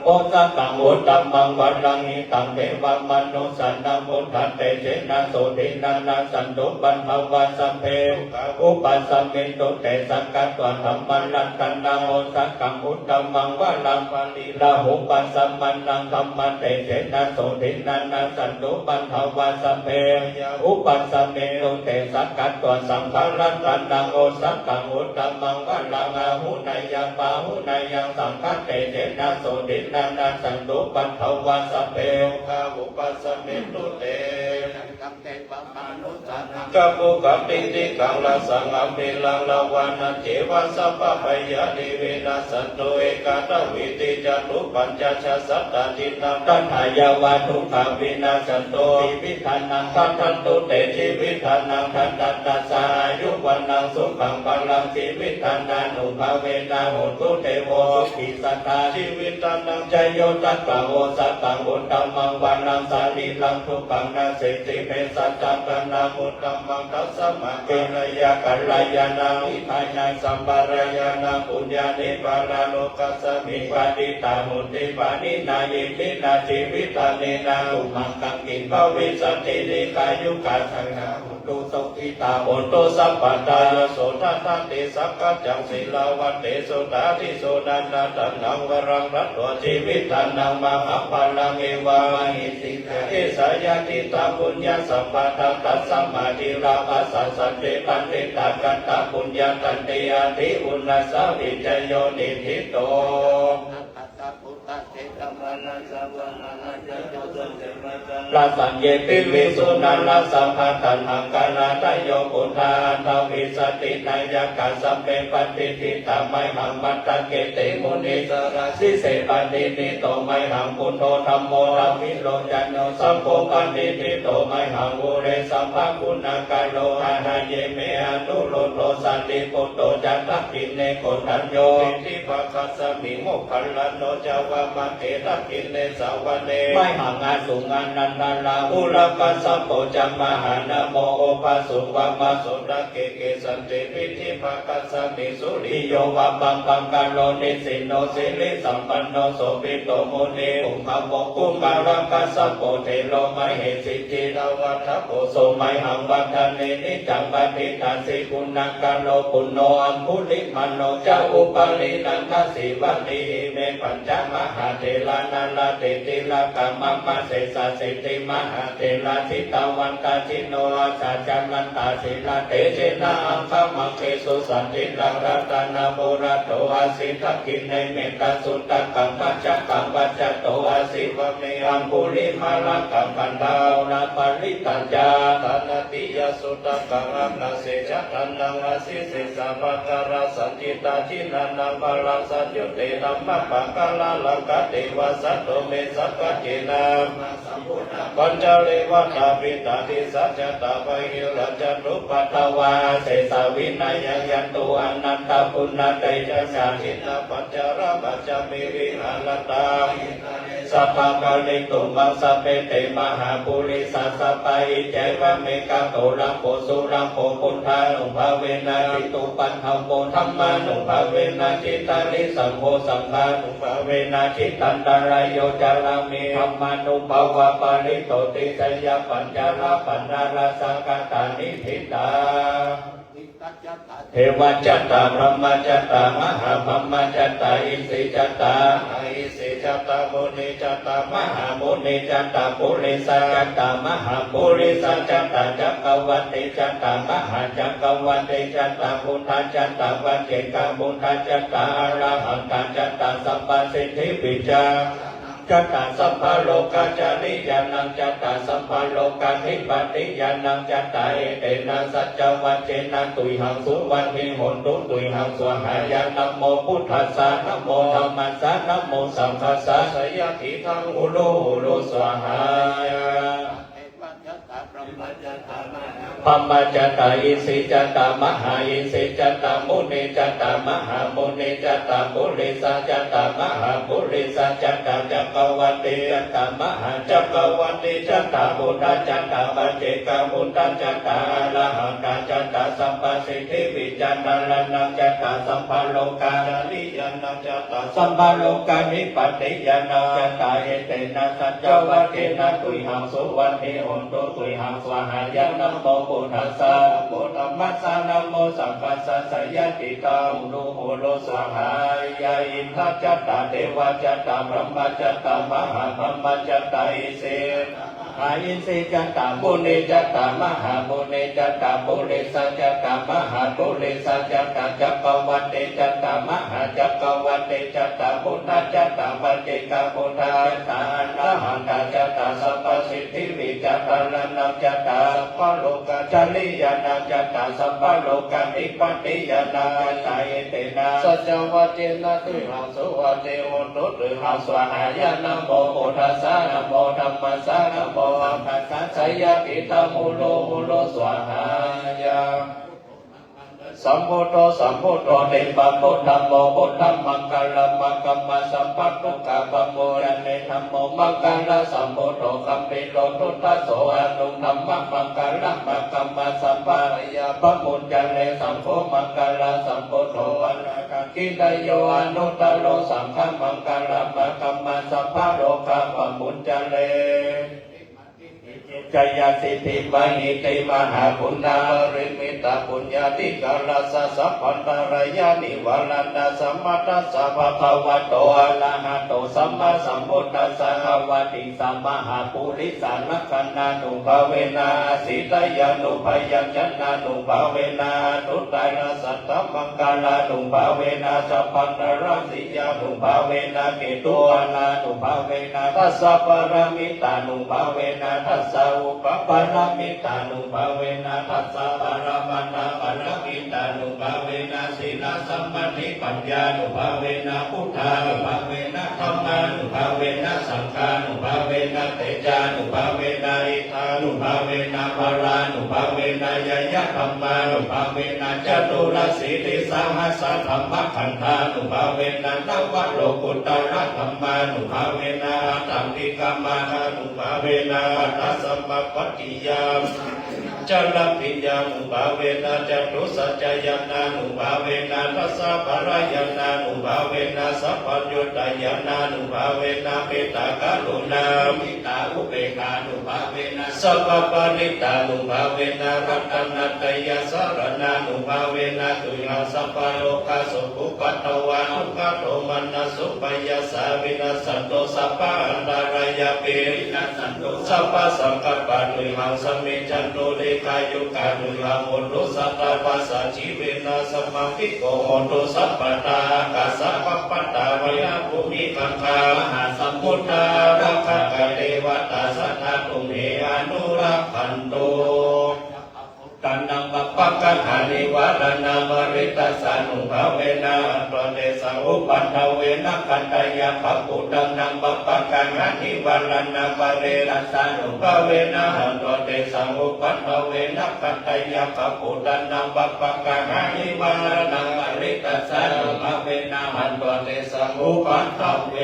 โอสะกัง อุตตะมัง วะรัง หิตัง เทวะมะนุสสานัง พุทธะ เตเจนะ โสตินะ นะสันตุ ปันทะวะ สัพเพ อุปัสสะมินตุ เตสักกัตวา ธัมมะรัตตะนัง โอสะกัง อุตตะมัง วะรัง ปะริราหูปะสะมะนัง ธัมมะ เตเจนะ โสตินะ นะสันตุ ปันทะวะ สัพเพ ยา อุปัสสะมินตุ เตสักกัตวา สังฆะรัตตะนัง โอสะกัง อุตตะมัง วะรัง อาหุเนยัง ปาหุเนยัง สังฆะ เตเจนะ โสตินะ นะสันตุ ปันทะวะ สัพเพ โยคาหุปัสสะมินตุ เต กัง เตวะมะนุสสานัง กัปปุกัง ติติกัง รัสสัง อะภิรัง ละวะนะเจวะ สัพพะพยาธิ วินัสสันตุ เอกัตถะ วีติ จะตุ ปัญจะ ชะ สัตตะ ทิฏฐัง ตัฏฐายาวะ ทุกขา วินัสสันตุ จีวิธานัง ทัฏฐันตุ เต จีวิธานัง ทัฏฐะ ทัสสะ อายุ วะนะ สุขัง พะลัง จีวิธานานุภาเวนะ โหนตุ เตโว สุขี สัตถะ จีวิธานัง จะโย ทัสสะ โอสะกัง อุตตะมัง วะรัง สะรีรัง ทุกขัง นะเสสิ เภสัชชะ กะนัง อุตตะมัง ตัสสะมะ กะระยะ กะระยะนัง หิตายะ สัมปะระยะนัง ปุญญานิ ปะระโลกัสสะมิง ปะติฏฐา โหนติ ปาณินา อิมินา จีวิธาเนนะ สุมัง คัง กิง ภะวิสสะติ ดีฆายุกา สักขะ โหนตุ สุขิตา โหนตุ สัพพะทา ยะโส ทัตถะ เต สักขะ จัง สีลาวะ เต สุตา ทิ สุนันทะ ทันตัง วะรัง ทัตถะ จีวิธานัง มะหาพะลัง เอวะ มะหิสิกา เอสะยะ ทิฏฐะ ปุญญะ สัมปะทา ตัสสะมะ ธีระ ปัสสะ สันติ ปัณฑิตา กันตะ ปุญญะ ตันติ อาทิ อุณะสะ วิจโย นิฏฐิโต ระสัง เย ปิวิสุณา ระสะพะ ทัณหัง คาราทะโย ปุทธา อัฏฐะวิสติ นายะกะ สัพเพ ปะติฏฐิตา มะหัง มัตตะเก เต มุนิสสะ รา สิเส ปะติฏฐิโต มะหัง พุทโธ ธัมโม ดาวิโลจโน สังโฆ ปะติฏฐิโต มะหัง อุเร สัพพะกุณากะโร อะหะเย เม อนุรุทโธ สารีปุตโต จะ ทักขิเณ โกณฑัญโญ เปฏฐิภาคัสมิง โมคคัลลาโน จะ วามะเก ทักขิเณ สะวะเน มะหัง อสุง อานันทะ ราหุละ กัสสะโป จะ มหานะโม โอภะสุง วามะโสตะเก เกสันติ พิฏฐิภาคัสมิง สุริโย วาปัง ปังกะโล นิสสินโน สิริสัมปันโน โสภิตโต มุนีปุงกะโว กุมารกัสสะโป เถโร มะเหสี จิตตะวัฏฐะโก โส มะหัง วัฏฐะเน นิจจัง ปะฏิฏฐัสสิ กุณากะโร ปุณโณ อังคุลิมาโล จะ อุปาลี นันทะ สีวะลี อิเม ปัญจะ มหาเถระ นะระเต ติละกะ มะมะ เสสะสิติ มหาเถระ จิตตะวันตะ จิโน อาสะ จะรันตะ สีละเตเจนะ อังคะมะเกสุ สันติรัง รัตนะปุระโต อะสิ ทักขิเณ เมตตะสุตตะกัง มัจจะกัง ปัจจโต อะสิ วะเม อังคุลิมาละกัง คันธะ มะกุณะปะริตะ จะ อาทานะ ติยะสุตตะกัง อะคะเส จะ ทันตัง อะสิ เสสะ ปะกะระ สันติตา จินานัง ปะระ สังยุตเต ธัมมะปะกะระ รังคะเต วะสะโต เม สังฆะเจนะ ปัญจะเรวะตา ปิตา ทิสสะ จะตา บะหิรัญจะตุ ปัทวา อะเสสะ วินะยัง ยันตุ อะนันตะปุณณะเตจะสา จินนาปัญจะระ ปัญจะเม วิหารันตา สัพพะปะริตุมหัง สัพเพ เต มหาปุริสา สัพพะ อิจฉะเอวะเม กะโต รักโข สุรักโข ปุทธานุภาเวนะ จิตตุปัฏฐะโว ธัมมานุภาเวนะ จิตตาริสังโฆ สังฆานุภาเวนะ จิตตันตะราโย จะระเม ธัมมานุภาเวนะ ปะริโตติ สะยะปัญจะระ ปัณณะรัสสะ กะตานิ ทิฏฐา เทวะจะตา พรหมะจะตา มหาพรหมะจะตา อิสสีจะตา มหาอิสสีจะตา มุนีจะตา มหามุนีจะตา ปุริสะจะตา มหาปุริสะจะตา จักกะวัตติจะตา มหาจักกะวัตติจะตา พุทธะจะตา ปัจเจกะพุทธะจะตา อะระหันตะจะตา สัพพะสิทธิปิจจา จตา สัพพะโลกาจาริยานัง จตา สัพพะโลกาธิปติยานัง จตา เอเตนะ สัจจวัจเจนะ ตุยหัง สุวัตถิโหนตุ ตุยหัง สวาหายะ นะโมพุทธัสสะ นะโมธัมมัสสะ นะโมสังฆัสสะ สยะติทัง อุลุ อุลุ สวาหายะ พรหมจตา อินทรีจตา มหาอินทรีจตา มุนีจตา มหามุนีจตา ปุริสจตา มหาปุริสจตา จักกวัตติจตา มหาจักกวัตติจตา พุทธจตา ปัจเจกพุทธจตา อรหันตจตา สัพพสิทธิวิชชาจารณังจตา สัพพะโลกาจาริยานังจตา สัพพะโลกาธิปติยานังจตา เอเตนะ สัจจวัจเจนะ ตุยหัง สุวัตถิโหนตุ ตุยหัง สวาหายะ นะโมพุทธัสสะ นะโมธัมมัสสะ นะโมสังฆัสสะ สยะติทัง อุลุ อุลุ สวาหายะ อินทจตา เทวจตา พรหมจตา มหาพรหมจตา อินทรี มหาอินทรีจตา มุนีจตา มหามุนีจตา ปุริสจตา มหาปุริสจตา จักกวัตติจตา มหาจักกวัตติจตา พุทธจตา ปัจเจกพุทธจตา อรหันตจตา สัพพสิทธิวิชชาจารณังจตา สัพพะโลกาจาริยานังจตา สัพพะโลกาธิปติยานังจตา เอเตนะ สัจจวัจเจนะ ตุยหัง สุวัตถิโหนตุ ตุยหัง สวาหายะ นะโมพุทธัสสะ นะโมธัมมัสสะ นะโมสังฆัสสะ สยะติทัง อุลุ อุลุ สวาหายะ สัมพุทโธ สัมพุทโธ เทวพุทธโม พุทธังมังคลัง มะกะมะ สัพพะทุกขะปะโมชะเน ธัมโม มังคละสัมพุทโธ คัมภีโร ทุตโส อนุตตมังมังคลัง มะกะมะ สัพพะพยาปะมุจชะเน สังโฆ มังคละสัมพุทโธ วะระ ทักขิณะโย อนุตตโร สังฆมังคลัง มะกะมะ สัพพะโรคาปะมุจชะเน จยสิทธิมหิทธิมหาปุณณาปริมิตะปุญญาธิการัสสะ สัพพันตะรายานิวารัณะสะ มะทัสสะ ภะคะวะโต อะระหะโต สัมมาสัมพุทธัสสะ ภะคะวะติ สะ มหาปุริสาลักขณานุภาเวนะ อาสีตยานุพยัญชนะนุภาเวนะ อนุตตรสัตถมังคลานุภาเวนะ สัพพันตรสิยานุภาเวนะ เกตุวาลานุภาเวนะ ทัสสะปะระมิตานุภาเวนะ ทัสสะอุปปะระมิตานุภาเวนะ ทัสสะปะระมัตถะปะระมิตานุภาเวนะ สีลสมาธิปัญญานุภาเวนะ พุทธานุภาเวนะ ธัมมานุภาเวนะ สังฆานุภาเวนะ เตจานุภาเวนะ อิทธานุภาเวนะ พลานุภาเวนะ ญะญะธัมมานุภาเวนะ จตุรสีติสหัสสะธัมมะขันธานุภาเวนะ นวโลกุตตรธัมมานุภาเวนะ อัตถิกมมานุภาเวนะ อัตถสมาปัตติยา จารณะปิญญานุภาเวนะ จตุสัจจะญาณานุภาเวนะ ทัสสะปะระญาณานุภาเวนะ สัพพัญญุตตญาณานุภาเวนะ เมตตากรุณา มุทิตาอุเบกขานุภาเวนะ สัพพะปะริตตานุภาเวนะ รัตนะตยะสะระณานุภาเวนะ ตุยหัง สัพพะโรคา โสกุปัตตวา ทุกขา โทมนัสสุปายาสา วินัสสันตุ สัพพะอันตะรายาปิ วินัสสันตุ สัพพะสังคัปปา ตุยหัง สะมิจฉันตุ ดีฆายุกา ตุยหัง โหนตุ สัตตาปาสา จีเวนะ สะมาธิโก โหนตุ สัพพะทา อากาสะ คัปปะตา วายุ ภูมิคังคา มหาสมุทธา อารักขะ เทวะตา สัทธา ตุมเห อนุรักขันตุ ตานัง ปะปะกะหานิวาระณา ปะริตตาสานุภาเวนะ หันตุ เตสัง อุปัฏฐเวนะ ขัตตะยัคฆะ ปูตะนัง ปะปะกะหานิวาระณา ปะริตตาสานุภาเวนะ หันตุ เตสัง อุปัฏฐเวนะ ขัตตะยัคฆะ ปูตะนัง ปะปะกะหานิวาระณา ปะริตตาสานุภาเวนะ หันตุ เตสัง อุปัฏฐเว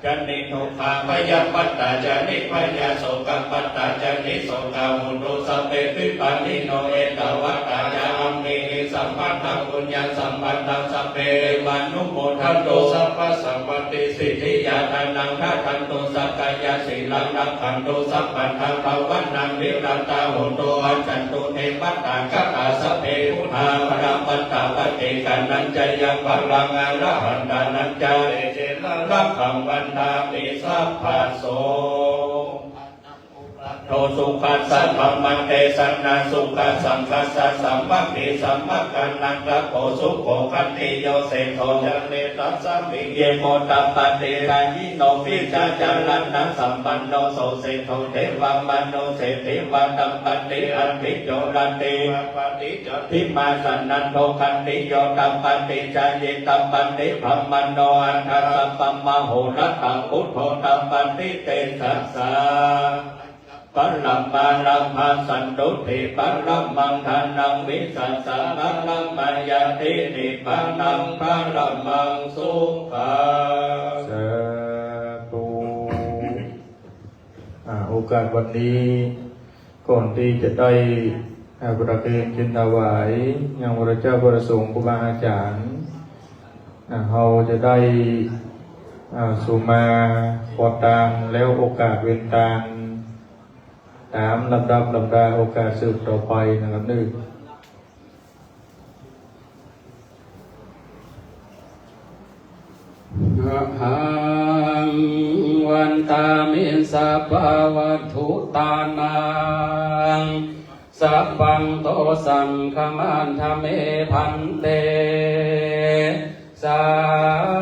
จา นิทุกขา ภยะปัตตา จา นิพยา โสกะปัตตา จา นิโสกา โหนตุ สัพเพ ปิปะนิโน เอตาวะตา จะ อัมเหหิ สัมปัตถัง ปุญญะสัมปัตถัง สัพเพ เทวานุโมทันตุ สัพพะสัมปะติสิทธิยา ทานัง ทะทันตุ สักกายะ สีลัง รักขันตุ สัพพัทธัง ภะวะตัง วิรัตตา โหนตุ อัจฉันตุ เทวะตา คตา สัพเพ พุทธา ภะคะวันตา ปัจเจกานัญจะยัง ภะลัง อะระหันตานัญจะ เตเจนะ รักขัง บัณฑาติ สัพพะโส โท สุขัสสะ ธัมมัง เตสะนะ สุขัสสังฆัสสะ สามัคคี สมักขันตัง ตะโพ สุโข ขันติโย เศรษฐโท จาเร ตัสสะ มิง เย โกตตัปปะเตสายิโน วิชาจารณะสัมปันโน โส เศรษฐโท เทวะมโน เศรษฐี วาตัปปะเต อัตถิ โจ รัตติ วาปะติ จันติมา สะนันโท ขันติโย ตัปปะเต ชายิตัปปะเต พรหมโน อัฏฐะ สัพพะมโหรตัง พุทโธ ตัปปะเต เตสะสา ปะระมารัมภะ สันตุติ ปะระมัง ทานัง วิสัสสะ ปะระมะญาติ นิพพานัง ปะระมัง สุขัง สาธุ อ่า โอกาสวันนี้ ก่อนตี้จะได้ อ่า ประเคนเจียรติถวาย ยังพระเจ้าพระสงฆ์ครูบาอาจารย์ อ่า เฮาจะได้ อ่า สุมาขอตาน แล้วโอกาสเว้นตาน ต๋ามลำดับลำดาโอกาสสืบต่อไปนะครับ นึ่ง อะหัง วันทามิ สัพพะวัตถุตานัง สัพพัง โตสัง ขะมันทะ เม ภันเต สา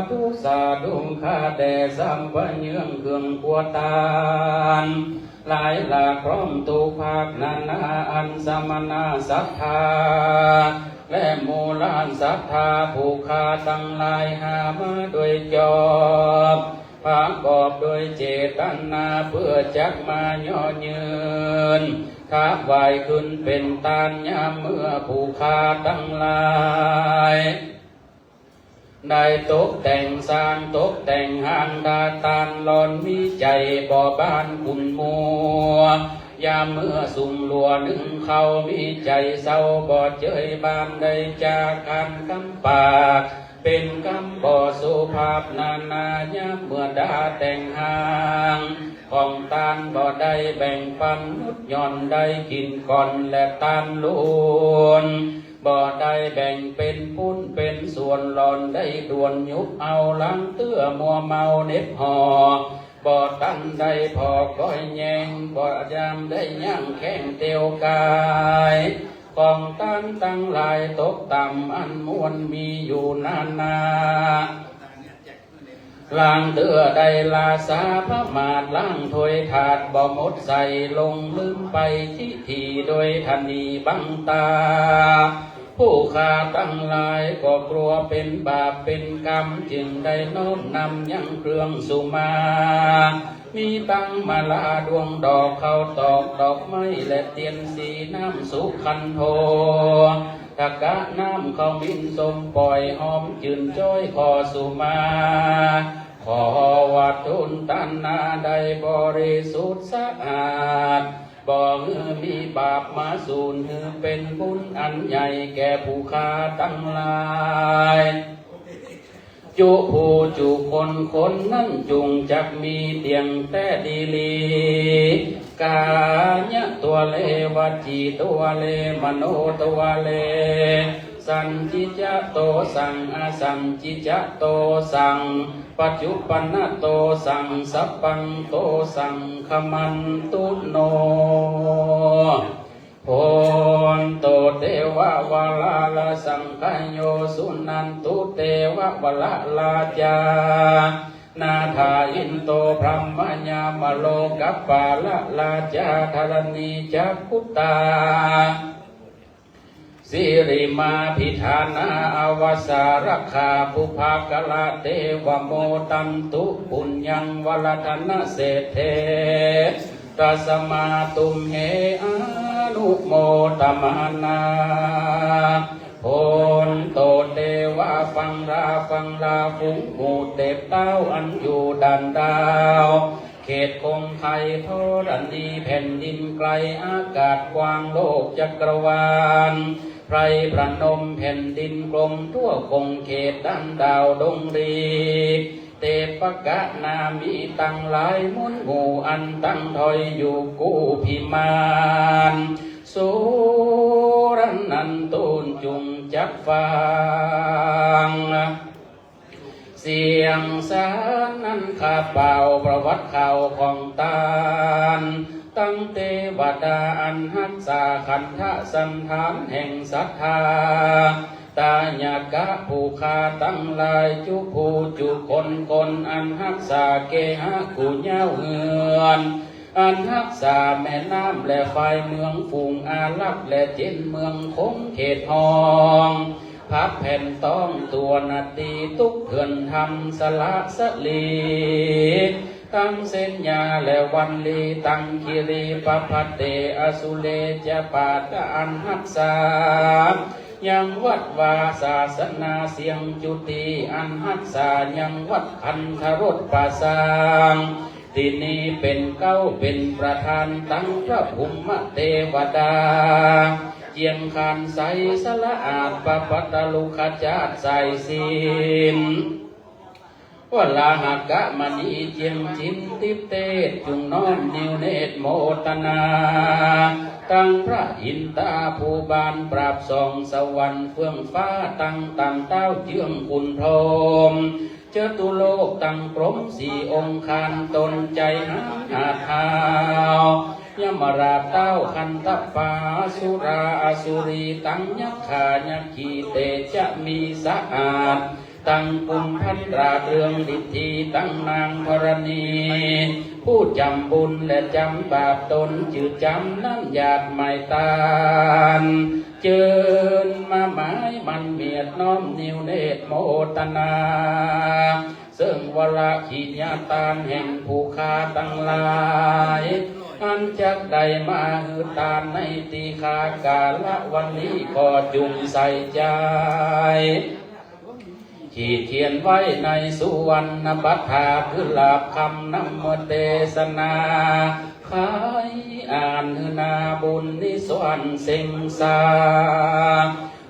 ธุ สาธุ ข้าแต่สัพพะเยื่องเครื่องครัวตาน หลายหลากพร้อมทุกภาคนานา อันสมณะศรัทธา และหมู่หลานศรัทธาผู้ข้าตังหลายหามาโดยจอบ ประกอบโดยเจตนาเปื้อจักมาเยาะเยือน ถวายขึ้นเป๋นตานยามเมื่อผู้ข้าตังหลาย ได้ตกแต่งสร้างตกแต่งห้างดาตานหลอนมีใจ๋บ่บ้านขุนมัว ยามเมื่อสุมหลัวนึ่งข้าวมีใจ๋เศร้าบ่เจยบ้านได้จากขันกำปาก เป๋นกำบ่สุภาพนานา ยามเมื่อดาแต่งห้างของตานบ่ได้แบ่งปันนุดหย่อนได้กิ๋นก่อนและตานลูน บ่ได้แบ่งเป๋นปุ้นเป๋นส่วนหลอนได้ด่วนยุบเอาหลังเตื้อมัวเมาเหน็บหอบ บ่ตันได้ผ่อก้อยแยง บ่ยามได้ย่างแข้งเตียวกาย ของตานตังหลายตกต่ำอันมวลมีอยู่นานา หลังเตื้อได้ลาสาประมาทล้างถ้วยถาดบ่หมดใส่ลงลืมไปทิฏฐิโดยทะนีบังตา ผู้ข้าตังหลายก็กลัวเป๋นบาปเป๋นกรรม จึงได้น้อมนำยังเครื่องสุมา มีตังมาลาดวงดอกข้าวตอกดอกไม้และเตียนสีน้ำสุขันโธ ตะกะน้ำข้าวหมิ่นส้มป่อยหอมจื่นจ้อยขอสุมา ขอวัตถุตานาได้บริสุทธิ์สะอาด บ่หื้อมีบาปมาสูญ หื้อเป๋นบุญอันใหญ่แก่ผู้ข้าตังหลาย จุผู้จุคนคนนั้นจุ่งจักมีเตียงแต๊ดีหลี กายะตัวเล วจีตัวเล มโนตัวเล สัญญิจจะโตสัง อสัญญิจจะโตสัง ปัจจุปปันนะโตสัง สัพพังโตสัง ขมันตุโน โหนตุ เตวะวะละละสังคโย สุนันตุ เตวะวะละราชา นาถาอินโต พรหมยามโลกปาละราชา ธรณีจักขุตา สิริมาภิฐานา อวสารักขา ปุพพะกะละ เตวะโมทันตุ ปุญญังวะรัตนะเศรษฐเท ตัสมาตุมเห อนุโมทะมานา โหนตุ เตวะ ฟังรา ฟังรา ฝูงหมู่เตพเต้าอันอยู่ด่านดาว เขตคงไคธรณี แผ่นดินไกลอากาศกว้างโลกจักรวาล ไพรพนมแผ่นดินกลมทั่วคงเขตด่านดาวดงรี เตปะกะนามีตังหลายมวลหมู่อันตั้งถ้อยอยู่กู้พิมาน สุรนันตุนจุ่งจักฟัง เสียงสานั้นข้าเป่าประวัติข่าวของตาน ตังเตวดาอันฮักษาขันธสัณฐานแห่งศรัทธา ตายกะผู้ข้าตังหลาย จุผู้จุคนคนอันฮักษาเกหะกู่เย้าเฮือน อันฮักษาแม่น้ำและฝ่ายเมืองฝูงอาหรับ และเจ๋นเมืองคงเขตห้อง พับแผ่นต้องตัวนตี ตุ๊กเถื่อนธรรมสละสลี ตังเสนยาและวัลลี ตังคิรีปะพะเต อสุเรจะปาตะอันฮักษายังวัดวาศาสนา เสียงจุติอันฮักษายังวัดคันธรสปะสาง ตี้นี้เป๋นเก๊าเป๋นประธาน ตังพระภูมิเตวดา เจียงคานใสสละอาด ปะปัตตลุคจาตสายศีล วราหะกะมณีเจียงจิ๋นติเตศ จุ่งน้อมนิวเนตรโมตนา ตังพระอินตาภูบาลปราบสองสวรรค์เฟื่องฟ้า ตังตันเต้าเจื้องคุณพรหม จตุโลกตังกรมสี่องค์คานตนใจ๋หาหาดหาว ยมราชเต้าคันธปา สุราอสุรี ตังยักขายักขี เตจะมีสะอาด ตังกุมพันราชเรืองฤทธี ตังนางธรณี ผู้จ๋ำบุญและจ๋ำบาปตน จื้อจ๋ำนั้นหยาดหมายตาน เจิญมาหมายมันเมียด น้อมนิวเนตรโมตนา เซิ่งวรกิริยาตานแห่งผู้ข้าตังหลาย อันจักได้มาหื้อตานในตี้ข้ากาละวันนี้ ก็จุ่งใส่ใจ๋ ขีดเขียนไว้ในสุวรรณบัตถา คือหลาบคำนำเตสนา ขายอ่านหื้อนาบุญนิสวรรค์เซ็งสา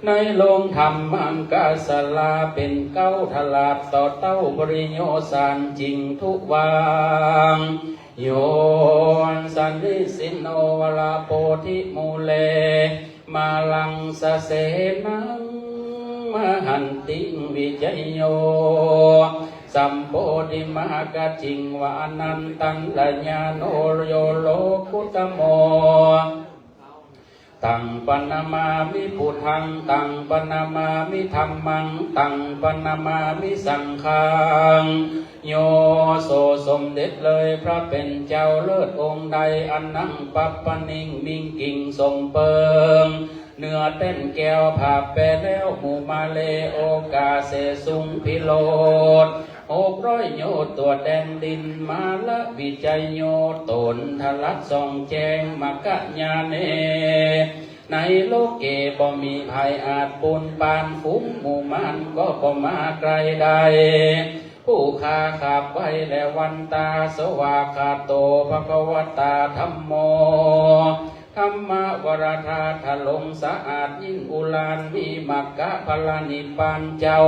ในโลงธรรมังกาสลา เป๋นเก๊าถลาดต่อเต้าปริโยสารจริงทุวัง โย สนนิสินโน วรโพธิมูเล มาลังสเสนัง มหันติง วิจโย สัมโพธิมากจิง วานันตัง ลญาโณ โย โลกุตโม ตังปะนะมามิ พุทธัง ตังปะนะมามิ ธัมมัง ตังปะนะมามิ สังฆัง โย โส สมเด็จเลยพระเป๋นเจ้าเลิศองค์ใด อันนั่งปับปะนิ่งมิ่งกิ่งสมเปิง เนื้อแต้นแก้วผาแปรแล้ว หมู่มาเลโอกาเสสุงพิโรธ หกร้อยโยชน์ตัวแดนดิน มาละวิจโยชน์ตนทะลักส่องแจ้ง มกะญาเณ ในโลเกบ่มีใผอาจปูนปาน ฝูงหมู่มารก็บ่มาใก้ได้ ผู้ข้าขาบไหว้และวันตา สวากขาโต ภควตา ธัมโม ธัมมวรธาตุหลงสะอาดยิ่งอุลาน มีมรรคผลนิพพานเจ้า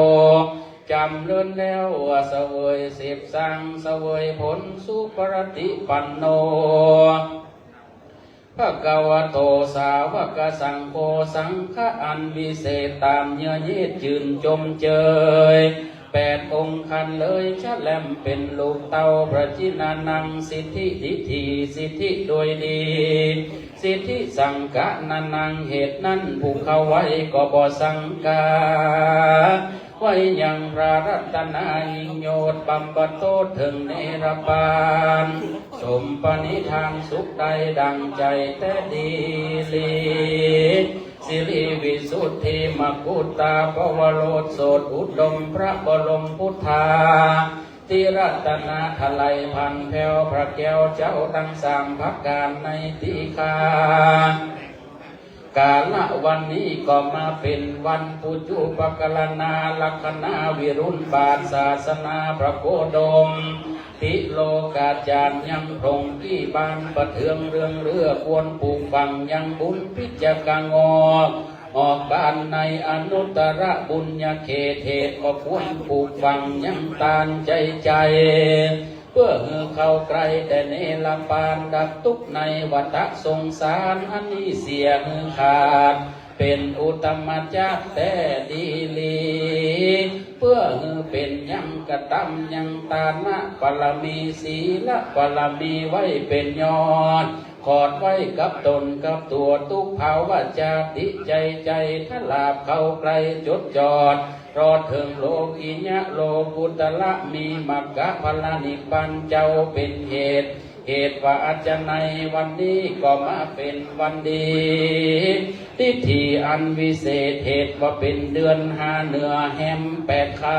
จ๋ำเริญแล้วเสวยสิบสาง เสวยผลสุปฏิปันโน ภควโต สาวกสังโฆ สังฆะอันวิเศษต๋ามเยือกเย็นจื่นจมเจย แปดองค์คันเลย ชะแลมเป๋นลูกเต้า พระจินานัง สิทธิดิถี สิทธิโดยดี สิทธิสังฆะนานัง เหตุนั้นผู้ข้าไหว้ก็บ่สังฆา ไหว้ยังพระรัตนายิ่งยศ บำบัดโทษเถิงเนรปาน สมปณิธานสุขได้ดั่งใจ๋แต๊ดีหลี สิริวิสุทธิมกุฏฏาภวโรสน์โสดอุดมพระบรมพุทธาธิรัตนาถลายพันแผ้วพระแก้วเจ้าตังสามประก๋านในตี้ข้า กาละวันนี้ก็มาเป๋นวันปุจจุปกรณาลักขณาวิรุฬบาทศาสนาพระโคดม ติโลกาจารย์ยังพรงกี้บานประเทืองเรืองเรือ ควรปลูกฝังยังบุญพิจกงอก ออกบานในอนุตตรบุญญาเขต เหตุก็ควรปลูกฝังยังตานใจ๋ใจ๋ เปื้อหื้อเข้าใก้แต่เนรปานดับตุ๊กข์ในวัฏสงสารอันนี้เสียหื้อขาด เป๋นอุตตมจักแต๊ดีหลี เปื้อหื้อเป๋นยังกระตำยังตานะปารมี ศีลปารมีไว้เป๋นยอด ขอดไว้กับต๋นกับตั๋ว ตุ๊กภาวะจาติ ใจ๋ใจ๋ ถ้าลาบเข้าใกล้ จ๋ดจ๋อด รอดเถิงโลกิยะ โลกุตระ มีมรรคผลนิพพาน เจ้าเป๋นเหตุ เหตุว่าอันจะในวันนี้ก็มาเป๋นวันดี ทิฐิอันวิเศษ เหตุว่าเป๋นเดือนห้าเหนือแฮมแปดค่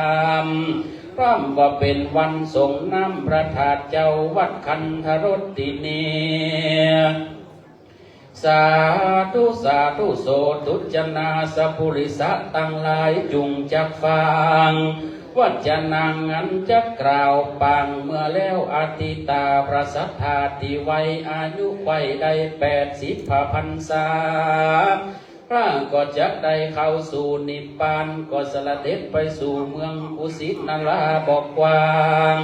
ำ พร่ำว่าเป๋นวันสรงน้ำพระธาตุเจ้าวัดคันธรสตินี สาธุ สาธุ โสตุจนาสปุริสะตังหลายจุ่งจักฟัง วัจจานังอันจักกล่าวปัง เมื่อแล้วอติตา พระสัตถาตี้ไว้อายุไขว้ได้แปดสิบพรรษา พระก็จักได้เข้าสู่นิพพาน ก็เสด็จไปสู่เมืองกุสินาราบ่อกว้าง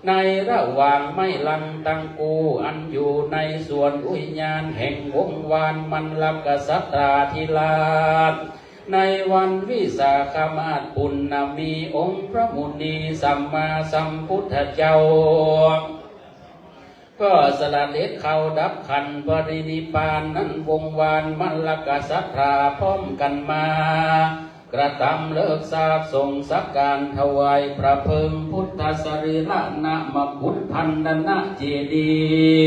ในระหว่างไม้ลังตังกู้ อันอยู่ในสวนอุยยานแห่งวงศ์วานมัลลกษัตราธิราช ในวันวิสาขมาสปุณณมี องค์พระมุนีสัมมาสัมพุทธเจ้า ก็เสด็จเข้าดับขันธปรินิพพานนั้น วงศ์วานมัลลกษัตราพร้อมกั๋นมา กระตำเลิกซากส่งสักการถวายพระเพลิงพุทธสรีระ ณ มกุฏพันธนเจดี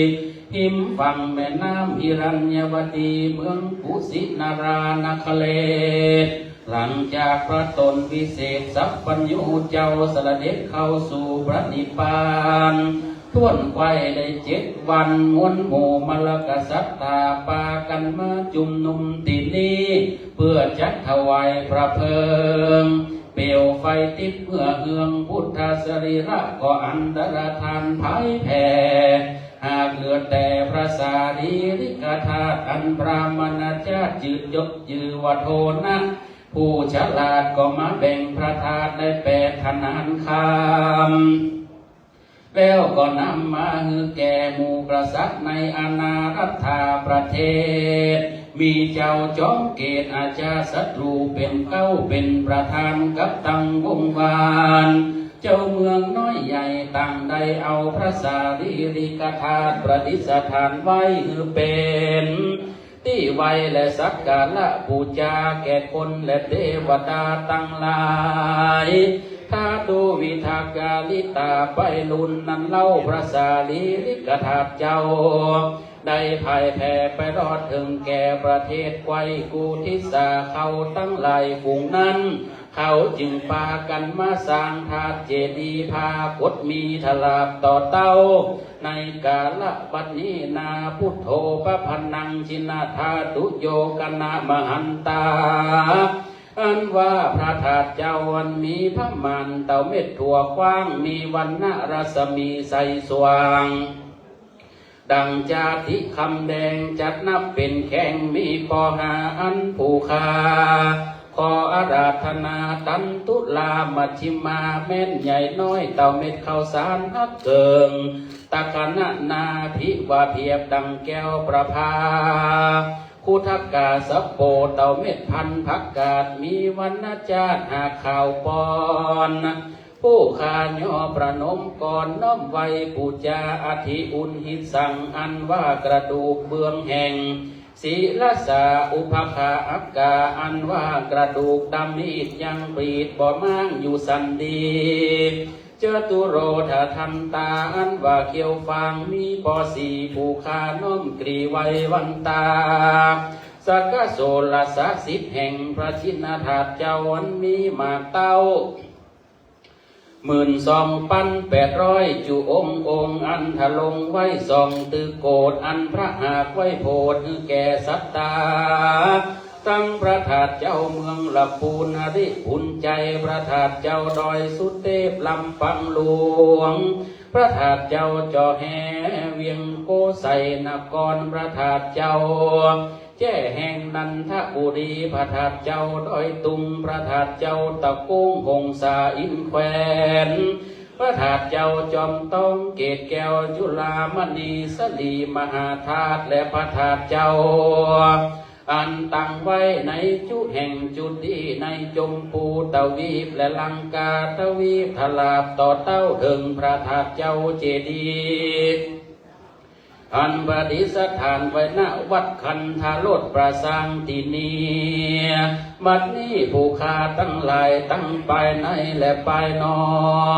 ย์ ฮิมฝั่งแม่น้ำหิรัญยวตี เมืองกุสินารานคร หลังจากพระต๋นวิเศษสัพพัญญูเจ้าเสด็จเข้าสู่พระนิพพานถ้วนไขว้ได้เจ็ดวัน มวลหมู่มัลลกษัตราปากั๋นมาจุมนุมตี้นี่ เพื่อจักถวายพระเพลิง เปลวไฟติดเมื่อเฮือง พุทธสรีระก็อันตรธานพ่ายแผ่ หากเหลือแต่พระสารีริกธาตุ อันพราหมณเจ้าจื้อ ยกจื้อว่าโทณะ ผู้ฉลาดก็มาแบ่งพระธาตุได้แปดขนานคำ แล้วก็นำมาหื้อแก่หมู่กษัตริย์ในอาณารัฐาประเทศ มีเจ้าจอมเกตอาชาศัตรูเป๋นเก๊าเป๋นประธานกับตังวงศ์วาน เจ้าเมืองน้อยใหญ่ต่างได้เอาพระสารีริกธาตุประดิษฐานไว้หื้อเป๋น ตี้ไหว้และสักการะปู๋จาแก่คนและเตวดาตังหลาย ธาตุวิทากาลิตาไปลุนนั้นเล่า พระสารีริกธาตุเจ้า ได้พ่ายแผ่ไปรอดเถิงแก่ประเทศไขว้ กุฏิสาเขาตังหลายฝูงนั้น เขาจึงปากั๋นมาสร้างธาตุเจดีย์ผากฏมีทราบต่อเต้า ในกาละบัดนี้นา พุทโธปะพะนัง จินธาตุโยคะนะมหันตา อันว่าพระธาตุเจ้าอันมีผะมาณเต้าเม็ดถั่วคว้าง มีวรรณะรัศมีใสสว่าง ดังจาติคำแดง จัดนับเป๋นแข้งมีปอห้าอัน ผู้ข้าขออาราธนา ตันตุลามัชฌิมา แม่นใหญ่น้อยเต้าเม็ดข้าวสารฮักเกิ่ง ตะขณะนาภิวาเพียบดังแก้วประภา คุทกาสะโปเต้าเม็ดพันธุ์ผักกาด มีวรรณจาติหากขาวปอน ผู้ข้าย่อประนมก่อนน้อมไหว้ปู๋จา อธิอุนหิสัง อันว่ากระดูกเบื้องแห่ง ศิรสา อุปคาอักกา อันว่ากระดูกดำมีดยังปรีดบ่ม้างอยู่สันดี จตุโรททันตา อันว่าเขี้ยวฟางมีปอสี่ ผู้ข้าน้อมกรีไว้วันตา สักกะโสรสะสิบแห่ง พระชินธาตุเจ้าอันมีหมากเต้า หมื่นสองปันแปดร้อยจุองค์ องค์อันทรงไว้สองตึกโกฏ อันพระหัตถ์ไว้โผดหื้อแก่ศรัทธา ตังพระธาตุเจ้าเมืองละปูน หริภุญไชย พระธาตุเจ้าดอยสุเทพ ลำปางหลวง พระธาตุเจ้าจ่อแฮ เวียงโกสัยนคร พระธาตุเจ้า แจ้แห่งนันทบุรี พระธาตุเจ้าดอยตุง พระธาตุเจ้าตะโก้งหงสาอินแควน พระธาตุเจ้าจอมทองเกศแก้วจุฬามณีสลีมหาธาตุ และพระธาตุเจ้า อันตั้งไว้ในจุแห่งจุตี้ในจมพูตวีป และลังกาตวีป ทราบต่อเต้าเถิงพระธาตุเจ้าเจดีย์ อันประดิษฐานไว้ ณ วัดคันธารสประสางค์ตี้นี้ บัดนี้ผู้ข้าตังหลายตังปายในและปายนอ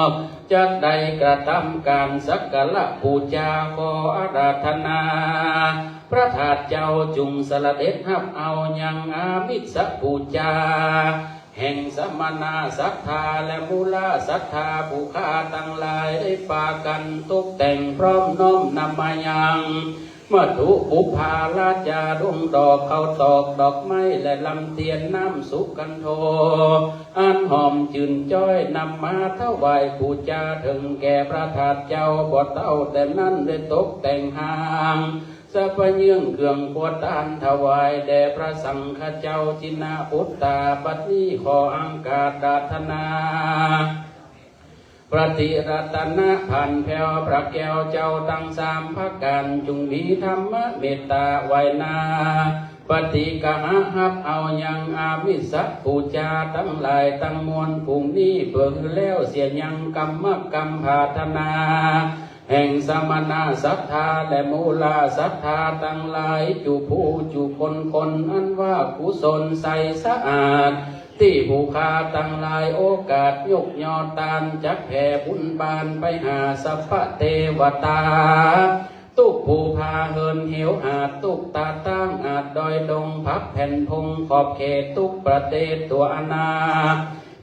ก จักได้กระตำก๋านสักการะปู๋จา ขออาราธนา พระธาตุเจ้าจุ่งสละเด็จฮับเอายังอามิสปู๋จา แห่งสมณะศรัทธาและมูลศรัทธาผู้ข้าตังหลายได้ปากั๋นตกแต่งพร้อมน้อมนำมายัง วัตถุปุปผาราจา ดวงดอกข้าวตอกดอกไม้และลำเตียนน้ำสุกัณโฑ อันหอมจื่นจ้อยนำมาถวายปู๋จาเถิงแก่พระธาตุเจ้า บ่เต้าแต่นั้นได้ตกแต่งห้าง สะเปื้องเยื่องเกื้องปัวต้านถวายแด่พระสังฆเจ้าจินปุตตา บัดนี้ขออังคาราธนา พระตรีรัตนพันแผ้วพระแก้วเจ้าตังสามประก๋าน จุ่งมีธรรมเมตตาไหว้หน้า ปฏิกหะฮับเอายังอามิสปู๋จาตังหลายตังมวล ปู้งนี้เปิดแล้วเสียยังกรรมกำผาธนา แห่งสมณะศรัทธาและมูลศรัทธาตังหลาย จุผู้จุคนคน อันว่ากุศลใสสะอาด ตี้ผู้ข้าตังหลายโอกาสยกยอต้าน จักแผ่บุญบานไปหาสัพพะเตวตา ตุ๊กผู้พาเฮือนเหวหาด ตุ๊กตาตั้งอาจดอยดง ภักแผ่นพงขอบเขต ตุ๊กประเทศตั๋วอาณา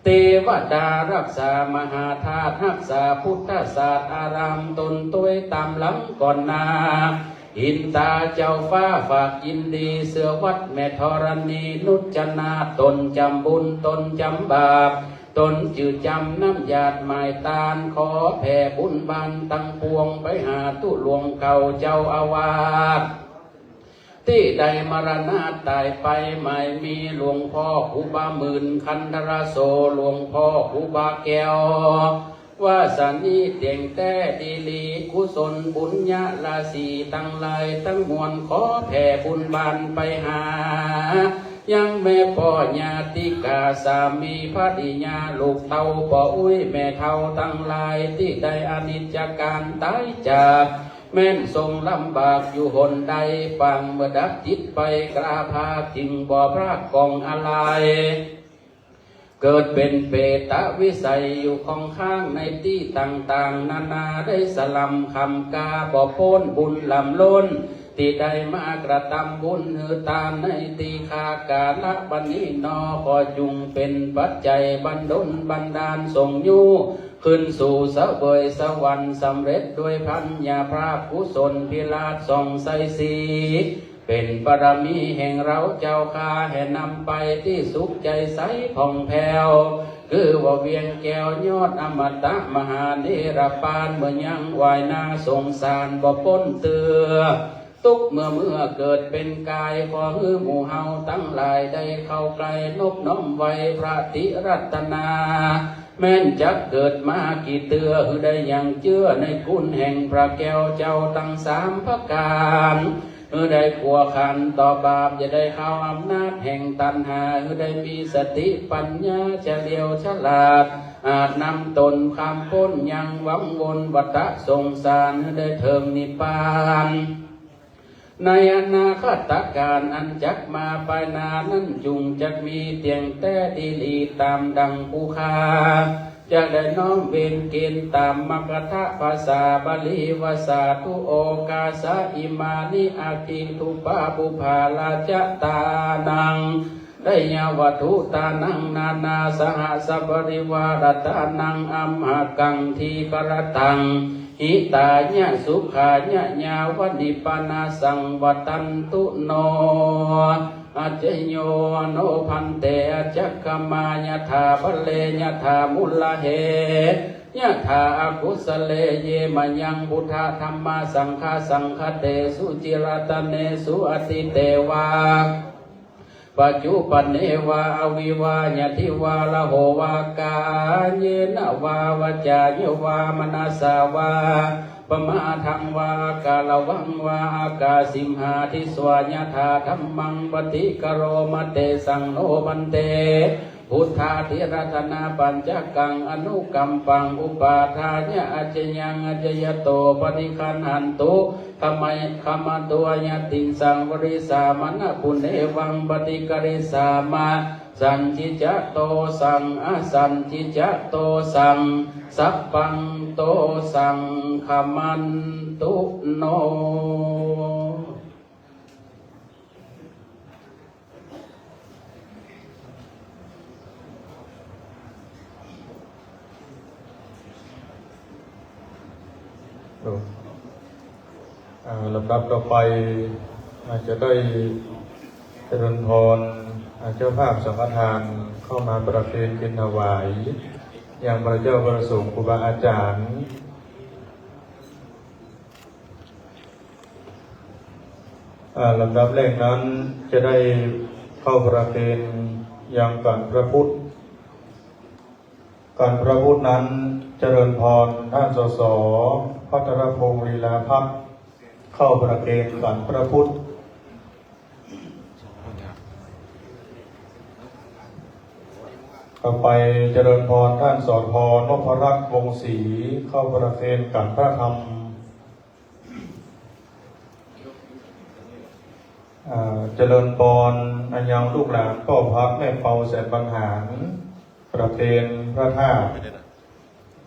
เตวดารักษามหาธาตุ ฮักษาพุทธศาสตร์อาราม ตนตวยต๋ามหลังก่อนหน้า อินตาเจ้าฟ้าฝากยินดี เสื้อวัดแม่ธรณีนุจนาถ ตนจำบุญตนจำบาป ตนจื้อจำน้ำหยาดหมายต้าน ขอแผ่บุญบานตังปวงไปหาตุ๊หลวงเก่าเจ้าอาวาส ตี้ได้มรณะต๋ายไป หมายมีหลวงพ่อครูบาหมื่นคันธรโส หลวงพ่อครูบาแก้ว วาสนีเตียงแต๊ดีหลี กุศลบุญญาราศีตังหลายตังมวล ขอแผ่บุญบานไปหา ยังแม่ป้อญาติกา สามีภริยา ลูกเต้าป้ออุ๊ยแม่เฒ่าตังหลาย ตี้ได้อนิจจการต๋ายจาก แม้นทรงลำบากอยู่หนใด ปางเมื่อดับจิตไปกล้าพราก จึงบ่พรากของอาลัย เกิดเป๋นเปรตวิสัยอยู่ข้องข้างในตี้ต่างๆ นานา ได้สล่ำคำกา บ่ป๊นบุญล้ำล้น ตี้ได้มากระตำบุญหื้อตานในตี้ข้ากาละบัดนี้หนอ ขอจุ่งเป๋นปัจจัยบันดลบันดาลส่งยู้ ขึ้นสู่เสวยสวรรค์สำเร็จด้วยพัญญาภาพ กุศลพิราชส่องใสสี เป๋นบารมีแห่งเฮาเจ้าข้า แห่นำไปตี้สุขใจ๋ใสผ่องแผ้ว คือว่าเวียงแก้วยอดอมตะมหานิรปาน เมื่อยังไหว้หน้าสงสารบ่ป๊นเตื้อ ตุ๊กเมื่อเมื่อเกิดเป๋นก๋าย ขอหื้อหมู่เฮาตังหลายได้เข้าใกล้นบน้อมไหว้พระตรีรัตนา แม้นจักเกิดมากี่เตื้อ หื้อได้ยังเจื้อในคุณแห่งพระแก้วเจ้าตังสามประก๋าน หื้อได้กั๋วขันต่อบาป อย่าได้เข้าอำนาจแห่งตัณหา หื้อได้มีสติปัญญาเฉลียวฉลาด อาจนำตนข้ามป๊นยังวังวนวัฏสงสาร หื้อได้เถิงนิพพาน ในอนาคตกาลอันจักมาปายหน้านั้น จุ่งจักมีเตียงแต๊ดีหลีต๋ามดังผู้ข้า จักได้น้อมเวรเกณฑ์ต๋ามมคธภาษาบาลีว่า สาธุ โอกาสะ อิมานิ อัคขิทุปปาปุปผาราชตานัง ไตยวัตถุตานัง นานาสหัสสะปริวารตานัง อัมหะกังทีฆะรตัง หิตายะสุขายะ ยาวะนิพพานาสังวัตตันตุ โน อัจจโย โน ภันเต อัจจคมายะถา บาเล ยะถา มุลละเห ยะถา อกุสะเล เย มะยัง พุทธะ ธัมมะ สังฆะ สังฆะเตสุ จิรัตเนสุ อะทิเตวะ ปัจจุปันเนวะ อวิวา ยะทิวา ละโหวะ กาเยนะวะ วาจาเยวะ มะนะสสาวะ ปะมาทังวะ อะกาละวังวะ อะกาสิมหาทิสวา ยะถา ธัมมัง ปะฏิกะโรมะ เตสัง โน ภันเต Buddhādiratanapacchakaṃ anukampaṃ upādāya accayaṃ accayato paṭiggaṇhantu, khama-, khamato ayatītaṃ varisāma, na punevaṃ paṭikarissāma, sañcicca dosaṃ asañcicca dosaṃ, sabbaṃ dosaṃ khamantu no. อ่า ลำดับต่อไป อ่า จะได้เจริญพร อ่า เจ้าภาพสังฆทานเข้ามาประเคนเทียนถวาย ยังพระเจ้าประสงค์ครูบาอาจารย์ อ่า ลำดับแรกนั้นจะได้เข้าประเคนยังขันพระพุทธ ขันพระพุทธนั้นเจริญพรท่าน สส ภัทรพงษ์ ลีลาภักดิ์ เข้าประเคนขันพระพุทธ ต่อไปเจริญพรท่าน สท นพรัตน์ วงศ์ศรี เข้าประเคนขันพระธรรม อ่า เจริญพรอันยังลูกหลานป้อพระแม่เปาแสนบรรหาร ประเคนพระธาตุ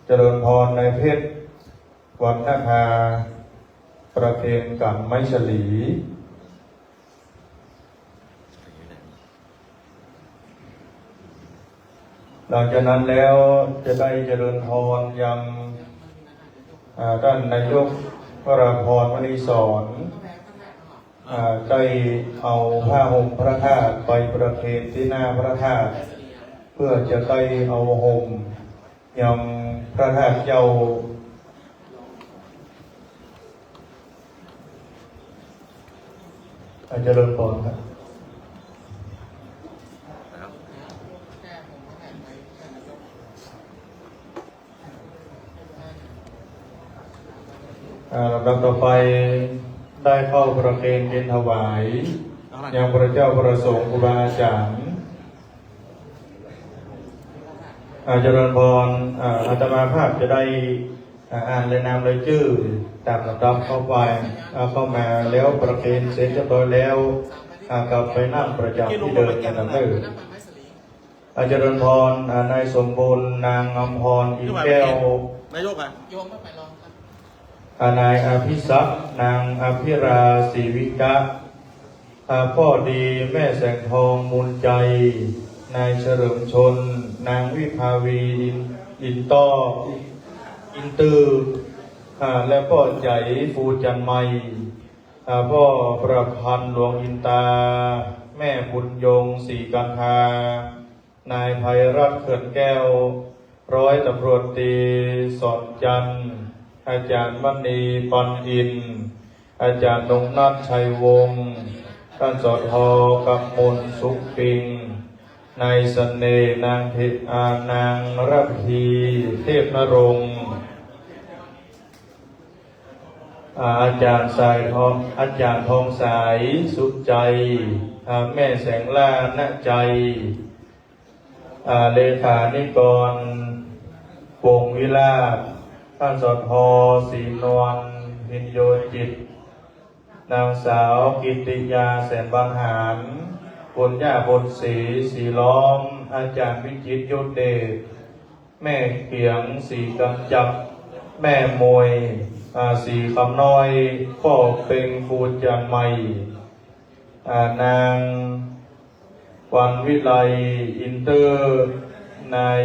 เจริญพรนายเพชร วรรณภา ประเคนขันไม้สลี หลังจากนั้นแล้วจะได้เจริญพรยัง อ่า ท่านนายกวราพร มณีสอน อ่า ได้เอาผ้าห่มพระธาตุไปประเคนที่หน้าพระธาตุ เพื่อจะได้เอาห่มยังพระธาตุเจ้า อา เจริญพรครับ อ่า ลำดับต่อไปได้เข้าประเคนเทียนถวายยังพระเจ้าประสงค์ครูบาอาจารย์ อ่า เจริญพร อ่า อาตมาภาพจะได้ อ่า อ่านรายนามรายจื้อตามลำดับเข้าไป อ่า เข้ามาแล้วประเคนเสร็จเรียบร้อยแล้ว อ่า กลับไปนั่งประจำที่เดิมนะครับเด้อ อ่า เจริญพร อ่า นายสมบูรณ์ นางอำพร อินแก้ว นายกอะ อ่า นายอภิศักดิ์ นางอภิรา ศรีวิกะ อ่า พ่อดี แม่แสงทอง มูลใจ นายเฉลิมชล นางวิภาวี อิน อินต้อ อินตื้อ อ่า และป้อใจ๋ ฟูจันไม อ่า ป้อประพันธ์ หลวงอินตา แม่บุญยง ศรีกันทา นายไพรัตน์ เขื่อนแก้ว ร้อยตำรวจตรี สอนจันทร์ อาจารย์มณี ปันอินทร์ อาจารย์นงนัท ชัยวงศ์ ท่าน สท กำมล สุขปิง นายเสน่ห์ นางเท- อ่า นางระพี เทพนรงค์ อ่า อาจารย์สายทอง อาจารย์ทองสาย สุขใจ อ่า แม่แสงล่า ณ ใจ อ่า เลขานิกร วงศ์วิลาศ ท่าน สท ศรีนวล พิญโญจิต นางสาวกิตติยา แสนบรรหาร ปุญญาบุญศรี ศรีล้อม อาจารย์วิจิตร ยศเดช แม่เขียง ศรีกำจัด แม่มวย อ่า ศรีคำน้อย ป้อเป็ง ฟูจันไม อ่า นางวันวิไล อินตื้อ นาย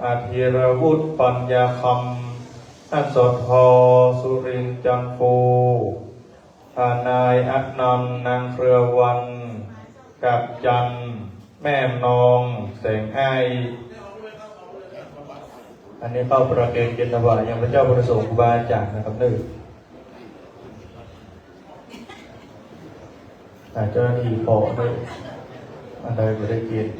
อ่า ธีรวุฒิ ปัญญาคำ ท่าน สท สุรินทร์ จันทร์ภู อ่า นายอนันต์ นางเครือวัน กะจันทร์ แม่นอง แสงอ้าย อันนี้เข้าประเคนเทียนถวายยังพระเจ้าประสงค์ครูบาอาจารย์นะครับเด้อ อ่า เจ้าหน้าตี้เป๋าะด้วย อันใดบ่ได้เกียรติ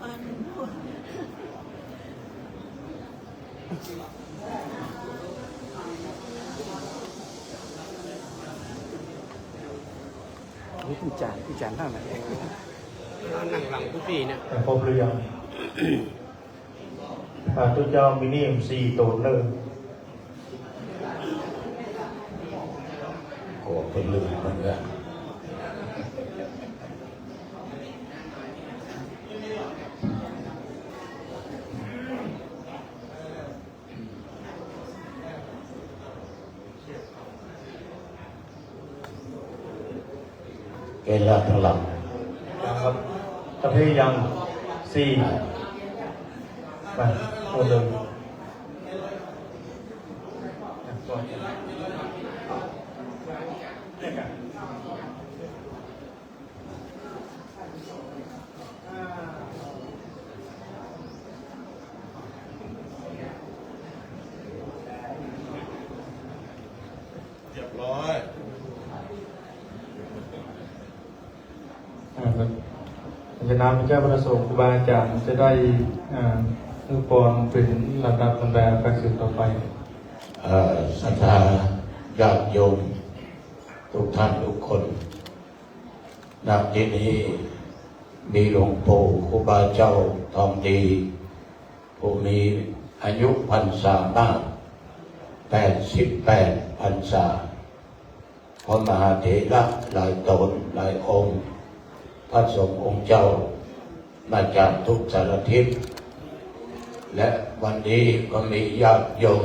นี่ตี้จ๋ารย์ ตี้จ๋ารย์นั่งไหน นั่งหลังพวกพี่เนี่ย แต่ครบหรือยัง อ่า ตุ๊เจ้ามีนี่สี่ต๋นเน่อ โอ้ เปิ้นลืมมันแล้ว เกณฑ์ละเท่าไหร่ ยังครับ ตะเภยัง สี่ ไป คนหนึ่ง เรียบร้อย อ่า ครับ ในนามพระเจ้าประสงค์ครูบาอาจารย์จะได้ อ่า อวยพรเป๋นลำดับลำดับไปสืบต่อไป เอ่อ ศรัทธาญาติโยมทุกท่านทุกคน ณ ที่นี่มีหลวงปู่ครูบาเจ้าทองดี ผู้มีอายุพรรษามาก แปดสิบแปดพรรษา พระมหาเถระหลายต๋นหลายองค์ พระสงฆ์องค์เจ้ามาจากทุกสารทิศ และวันนี้ก็มีญาติโยม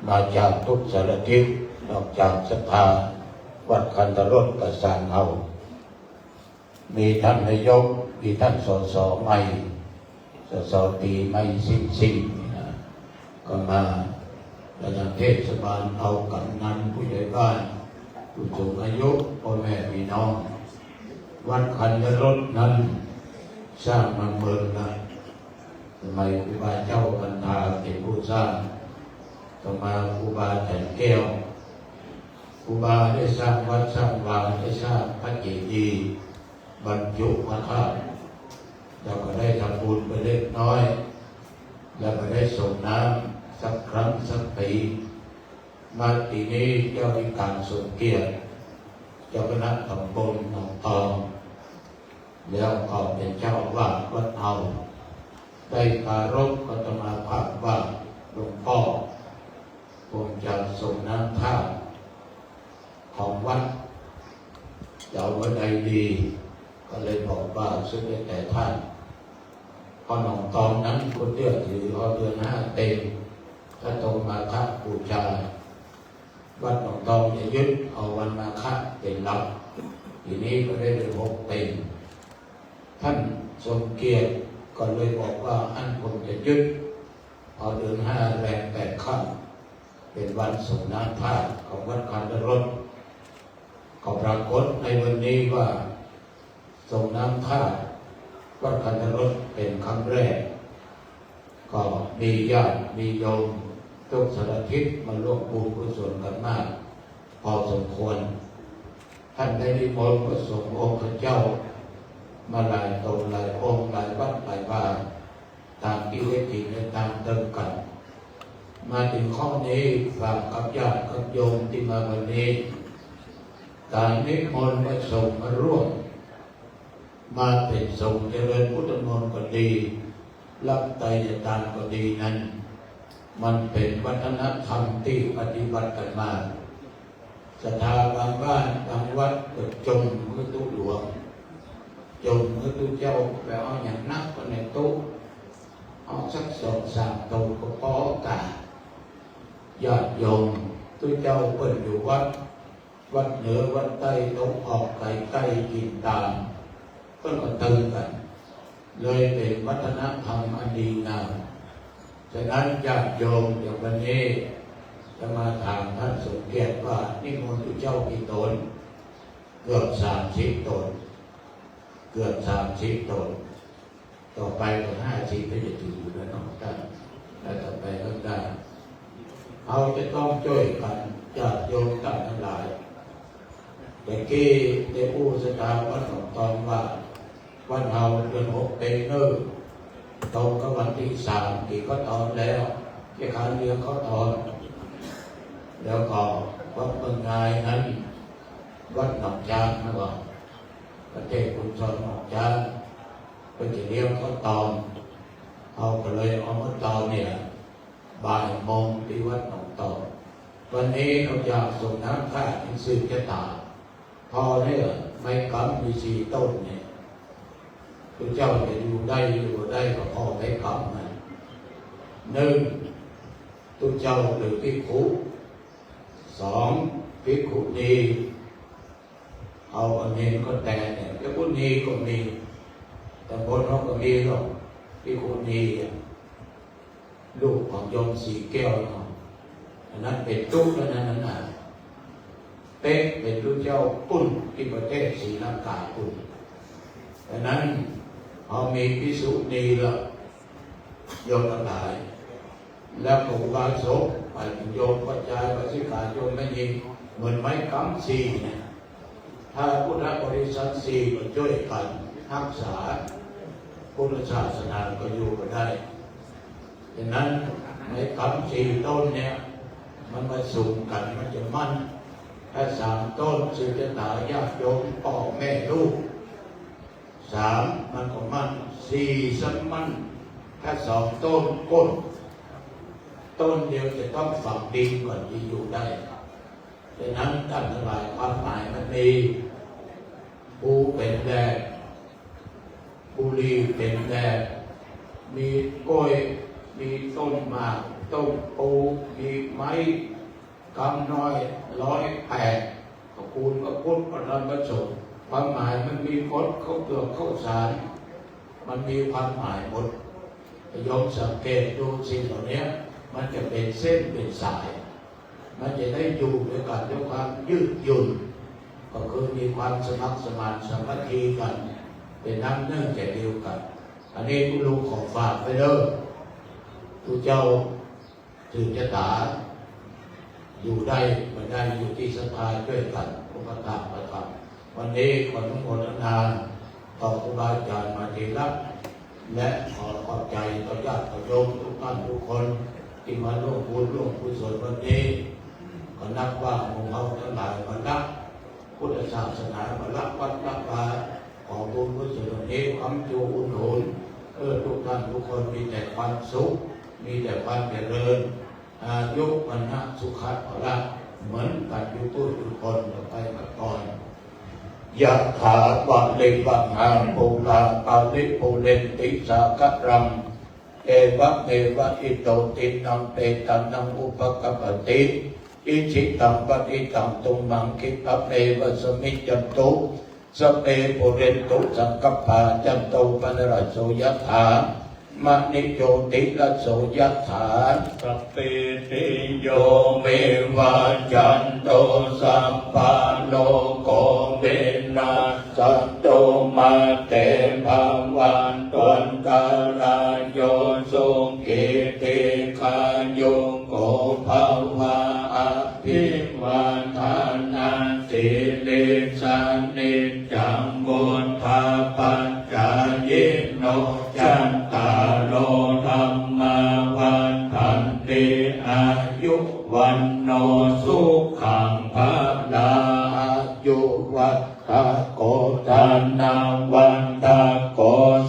มาจากทุกสารทิศ นอกจากศรัทธาวัดคันธารสประสานเฮา มีท่านนายก มีท่าน สส ใหม่ สส ปี๋ใหม่ซิ่งๆ นี่นะ ก็มา ประธานเทศบาล เอากำนัน ผู้ใหญ่บ้าน ผู้สูงอายุ ป้อแม่ปี้น้อง วัดคันธารสนั้นสร้างมาเมินละ สมัยครูบาเจ้ากันทาเป๋นผู้สร้าง ต่อมาครูบาแสงแก้ว ครูบาได้สร้างวัดสร้างวา ได้สร้างพระเจดีย์ บรรจุพระธาตุ แล้วก็ได้ทำบุญไปเล็กน้อย แล้วก็ได้ส่งน้ำสักครั้งสักปี๋ มาปี๋นี้เจ้าวิการสมเกียรติ เจ้าคณะตำบลหนองตอง แล้วก็เป๋นเจ้าอาวาสวัดเฮา ได้ปรารภอาตมาภาพว่าหลวงป้อ คงจะส่งน้ำธาตุของวัด จะเอาเมื่อใดดี ก็เลยบอกว่าสุดแล้วแต่ท่าน เพราะหนองตองนั้นก็เตื้อถือเอาเดือนห้าเต็ม พระตรงมาฆบูชา วัดหนองตองจะยึดเอาวันมาฆเป๋นหลัก ปี๋นี้ก็ได้เดือนหกเต็ม ท่านสมเกียรติก็เลยบอกว่าอั้นผมจะยึดเอาเดือนห้าแรมแปดค่ำ เป๋นวันส่งน้ำธาตุของวัดคันธารส ก็ปรากฏในวันนี้ว่าส่งน้ำธาตุวัดคันธารสเป๋นครั้งแรก ก็มีญาติมีโยมทุกสารทิศมาร่วมบุญกุศลกันมากพอสมควร ท่านได้นิมนต์พระสงฆ์องค์ข้าเจ้ามาหลายต๋นหลายองค์หลายวัดหลายวา ต๋ามตี้ได้กิ๋นได้ต๋ามเติมกั๋น มาเถิงข้อนี้ฝากกับญาติกับโยมตี้มาวันนี้ ก๋านนิมนต์พระสงฆ์มาร่วม มาเป๋นสงฆ์เจริญพุทธมนต์ก็ดี รับไตรยตานก็ดีนั้น มันเป๋นวัฒนธรรมตี้ปฏิบัติกั๋นมา ศรัทธาบางบ้านบางวัดก็จมหื้อตุ๊หลวง จมหื้อตุ๊เจ้า ไปเอาหยังนักก็ในตุ๊ เอาสักสองสามต๋นก็ปอก่า ญาติโยมตุ๊เจ้าเปิ้นอยู่วัด วัดเหนือวัดใต้ ตะวันออกไกลใก้ กิ๋นต๋าม เปิ้นก็ตึงกั๋น เลยเป๋นวัฒนธรรมอันดีงาม ฉะนั้นญาติโยมอย่างวันนี้จะมาถามท่านสมเกียรติว่านิมนต์ตุ๊เจ้ากี่ต๋น เกือบสามสิบต๋น เกือบสามสิบต๋น ต่อไปก็ห้าสิบก็จะถืออยู่แล้วเนาะท่าน แล้วต่อไปก็ได้ เฮาจะต้องจ้วยกั๋น ญาติโยมต้านตังหลาย แต่กี้ได้อู้ศรัทธาวัดหนองตองว่า บ้านเฮาเดือนหกเป๋นเน่อ ตรงกับวันตี้สาม กิ๋นข้าวตอนแล้ว เจ๊ขานเลี้ยงข้าวตอน แล้วก็วัดเมืองงายนั้น วัดหนองจ๊างนะว่า ประเทศคุณชรหนองจ๊าง เปิ้นจะเลี้ยงข้าวตอน เฮาก็เลยเอามาตอนเนี่ย บ่ายโมงตี้วัดหนองตอน วันนี้เฮาอยากสงน้ำข้าเป๋นสืบจะต๋า ผ่อเนี่ยไม้กำมีสี่ต้นเนี่ย ตุ๊เจ้าจะอยู่ได้อยู่บ่ได้ก็ผ่อไม้กำมัน นึ่ง ตุ๊เจ้าหรือภิกขุ สอง ภิกขุณี เอาอันเณรก็แตนเนี่ย ภิกขุณีก็มี แต่บนเฮาก็มีเนาะ ภิกขุณีอะ ลูกของโยมสีแก้วเนาะ อันนั้นเป๋นตุ๊แล้วนั้นน่ะ เต๊ะเป๋นตุ๊เจ้าปุ้นตี้ประเทศศรีลังกาปุ้น อันนั้นเฮามีภิกขุณีแล้ว โยมตังหลาย แล้วก็อุบาสก ฝ่ายโยมป้อจาย อุบาสิกา โยมแม่ญิง เหมือนไม้กำสี่เนี่ย ถ้าพุทธบริษัทสี่ก็จ้วยกั๋นฮักษาพุทธศาสนาก็อยู่กั๋นได้ ฉะนั้นไม้กำสี่ต้นเนี่ย มันมาสุมกั๋นมันจะมั่น ถ้าสามต้นสืบจะต๋าญาติโยมป้อแม่ลูก สามมันก็มั่น สี่ซ้ำมั่น ถ้าสองต้นก้น ต้นเดียวจะต้องฝังดินก่อนจะอยู่ได้ ฉะนั้นต้านตังหลายความหมายมันมี ภูเป๋นแดด บุหรี่เป๋นแดด มีก้อย มีต้นหมาก ต้นปู มีไม้ กำน้อยร้อยแปด ก็คูณก็พุทธก็นอนก็สงฆ์ ความหมายมันมีพด ข้าวเปลือก ข้าวสาร มันมีความหมายหมด โยมสังเกตดูสิ่งเหล่านี้ มันจะเป๋นเส้นเป๋นสาย มันจะได้อยู่ด้วยกั๋นด้วยความยืดหยุ่น ก็คือมีความสมัครสมานสามัคคีกั๋น เป๋นน้ำนึ่งใจเดียวกั๋น อันนี้ตุ๊ลุงขอฝากไว้เน่อ ตุ๊เจ้า สืบจะต๋า อยู่ได้บ่ได้อยู่ตี้ศรัทธาจ้วยกั๋น อุปถัมภ์ประถม วันนี้ขออนุโมทนาต่อครูบาอาจ๋ารย์มหาเถระ และขอขอบใจ๋ต่อญาติโยมทุกต้านทุกคนตี้มาร่วมบุญร่วมกุศลวันนี้ ก็นับว่าหมู่เฮาตังหลายมาละพุทธศาสนา มาละวัดละวา ขอบุญกุศลนี้ค้ำจูอุดหนุน เออ ทุกต้านทุกคนมีแต่ความสุข มีแต่ความเจริญ อายุ วรรณะ สุขะ พละ เหมือนกั๋นอยู่กู้ทุกคนต่อไปมาก่อน ยะถา วะริวะหา ปูรา ปะริปูเรนติ สาคะรัง เอวะเมวะ อิโต ทินนัง เปตานัง อุปะกัปปะติ อิชิตัง ปะฏิตัง ตุมหัง ขิปปะเมวะ สมมิจฉันตุ สัพเพ ปูเรนตุ สังกัปปา จันโท ปะนะระโส ยะถา มะณิ โชติระโส ยะถา สัพพีติโย วิวัชชันตุ สัพพะโรโค วินัสสันตุ มาเต ภะวัตวันตะราโย สุขี ทีฆายุโก ภะวะ อภิวาทานะสีลิสสะ นิจจัง วุฑฒาปะจายิโน จัตตาโร ธัมมา วัฑฒันติ อายุ วัณโณ สุขัง พะลัง อายุ วัฑฒะโก ธนะ วัฑฒะโก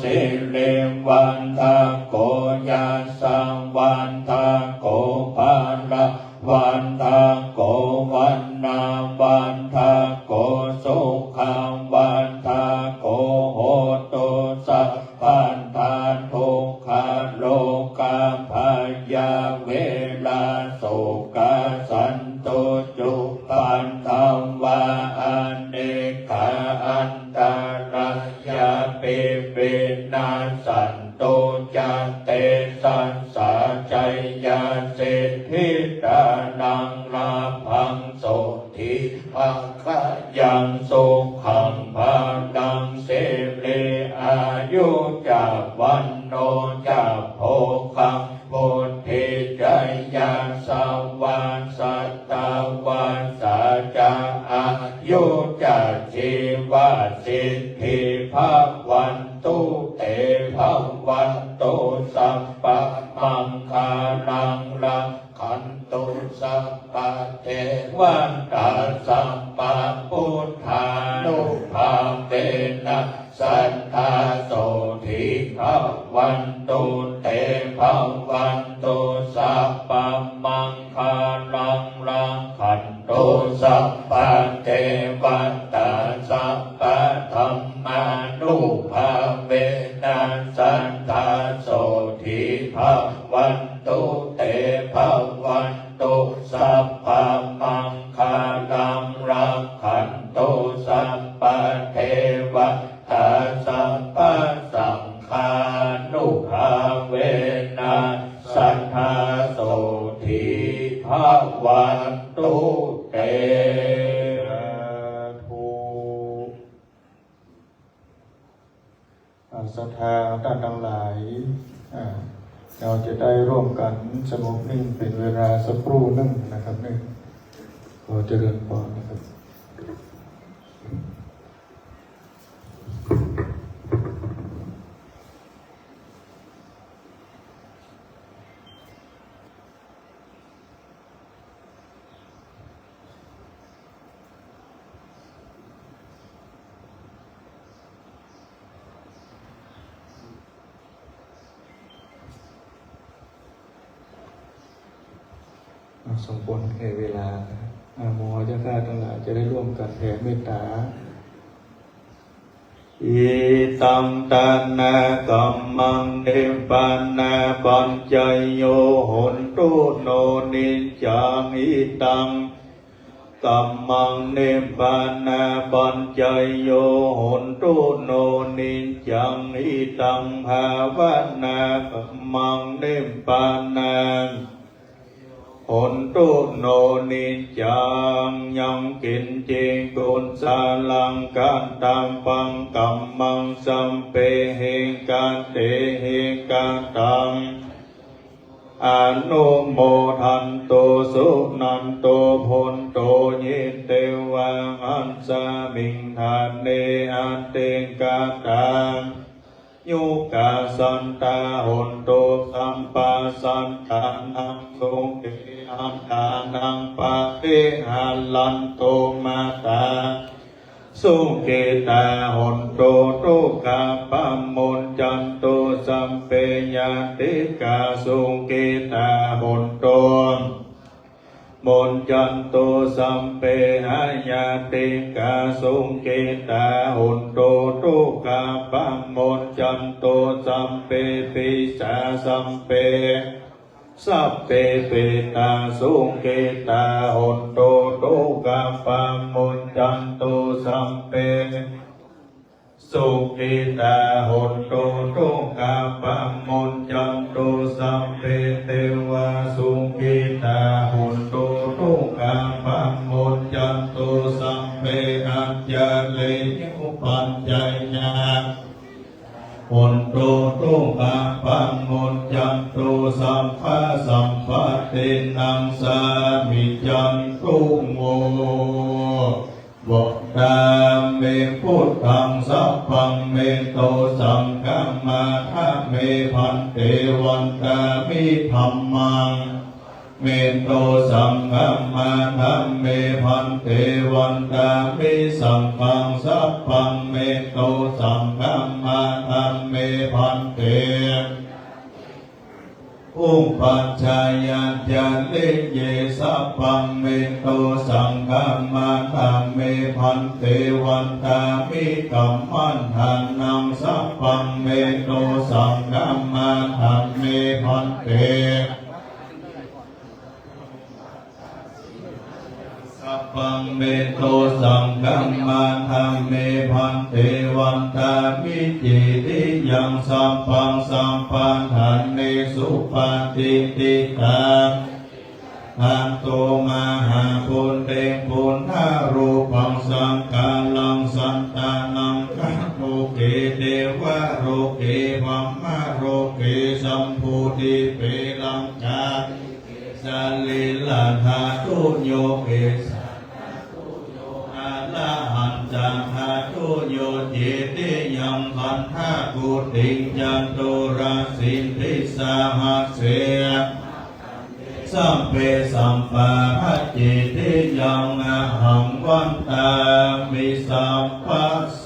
สิริ วัฑฒะโก ยะสะ วัฑฒะโก พะละ วัฑฒะโก วัณณา วัฑฒะโก สุขัง วัฑฒะโก โหตุ สัพพัทธา ทุกขา โรคา พยา เวรา โศกา สันตุ จุปปัทถวา อเนกา อันตรายา ปิวินาสสันตุ จะ เตสัสสา จะยา สิทธิตานัง ลาภัง โส ทิภาคะยัง สุขัง พะลัง สิริ อายุ จะ วัณโณ จะ โภคัง วุฒี จะ ยะสะ วะ สัตตะวัสสา จะ อายุ จะ ชีวะ สิทธิ bhavantu te. Bhavatu sabbamaṅgalaṃ, rakkhantu sabbadevatā, sabbabuddhānubhāvena sadā sotthī bhavantu te. Bhavatu sabbamaṅgalaṃ, rakkhantu sabbadevatā, sabbadhammānubhāvena sadā sotthī bhavantu te. Bhavatu sabbamaṅgalaṃ, rakkhantu sabbadevatā, sabbasaṅghānubhāvena sadā sotthī bhavantu te. สาธุ อ่า ศรัทธาต้านตังหลาย อ่า เฮาจะได้ร่วมกั๋นสงบนิ่งเป๋นเวลาสักครู่นึ่งนะครับ นึ่ง ขอเจริญพรนะครับ อ่ะ สมควรแก่เวลานะครับ อ่ะ หมู่เฮาเจ้าข้าตังหลายจะได้ร่วมกั๋นแผ่เมตต๋า Idaṃ dānakammaṃ nibbānapaccayo hotu no niccaṃ. Idaṃ kammaṃ nibbānapaccayo hotu no niccaṃ. Idaṃ bhāvanākammaṃ nibbāna hotu no niccaṃ. Yaṃ kiñci kusalaṃ kattabbaṃ kammaṃ sabbehi katehi kataṃ anumodantu suṇantu bhonto ye devā asmiṃ ṭhāne adhigatā yukāsattā hontu sabbasattānaṃ sukhī attānaṃ pariharantu. Mātā sukhitā hontu dukkhā pamuccantu sabbe ñātikā sukhitā hontu muccantu sabbe aññātikā sukhitā hontu dukkhā pamuccantu sabbe pisā sabbe sabbe petā sukhitā hontu dukkhā pamuccantu sabbe sukhitā hontu dukkhā pamuccantu sabbe devā sukhitā hontu dukkhā pamuccantu sabbe ācariyupajjhāyā hontu dukkhā pamuccantu sabbasampattinaṃ samijjhantu vo. Vandāmi buddhaṃ sabbaṃ me tosaṃ khamatha me bhante. Vandāmi dhammaṃ me tosaṃ khamatha me bhante. Vandāmi saṅghaṃ sabbaṃ me tosaṃ khamatha me bhante. Upajjhāyācariye sabbaṃ me tosaṃ khamatha me bhante. Vandāmi kammaṭṭhānaṃ sabbaṃ me tosaṃ khamatha me bhante. Sabbaṃ me tosaṃ khamatha me bhante. Vandāmi cetiyaṃ sabbaṃ sabbaṭṭhānesu patiṭṭhitā. Dhātu mahābhūte buddharūpaṃ sakkāraṃ sattānaṃ ṭhātu ke devaloke brahmaloke jambudīpe rañjā sarīradhātuyo kesā dhātuyo arahañca dhātuyo ci ติยัง ขันธากุฏิง จตุรสิทธิสหัสเส สัพเพสัปปาปัจจิติยัง อะหังวันตามิสัพพะโส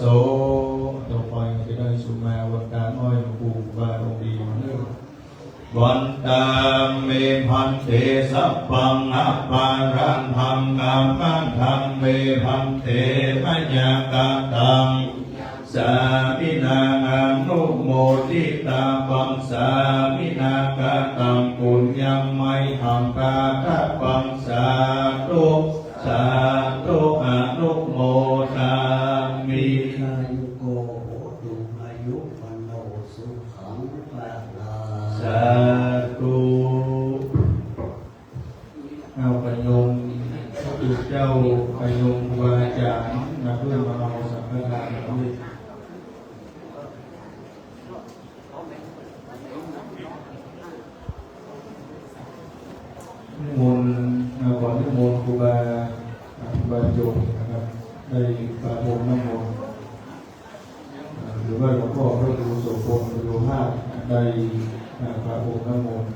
ต่อไปจะได้สุมาวันตาน้อยหลวงปู่ครูบาองค์ดีเนอะ วันตามิภันเต สัพพังอปาราธัง ขมาทังเมภันเต มะยากัตตัง สามินา อนุโมทิตาปัง สามินา กะตัง ปุญญัง มะหัง ทาตาปัง สาธุ สาธุ อนุโมทามิ อายุโก โหตุ อายุ วันโน สุขัง พลัง สาธุ เอาไปโยมพระคุณเจ้า ไปโยมครูบาอาจารย์ มาเพื่อมาเอาสังฆทานด้วย นิมนต์ เอาขอนิมนต์ครูบา ครูบาจงนะครับ ได้ประพรมน้ำมนต์ หรือว่าหลวงพ่อพระครูโสภณ ประโยภาส ได้ประพรมน้ำมนต์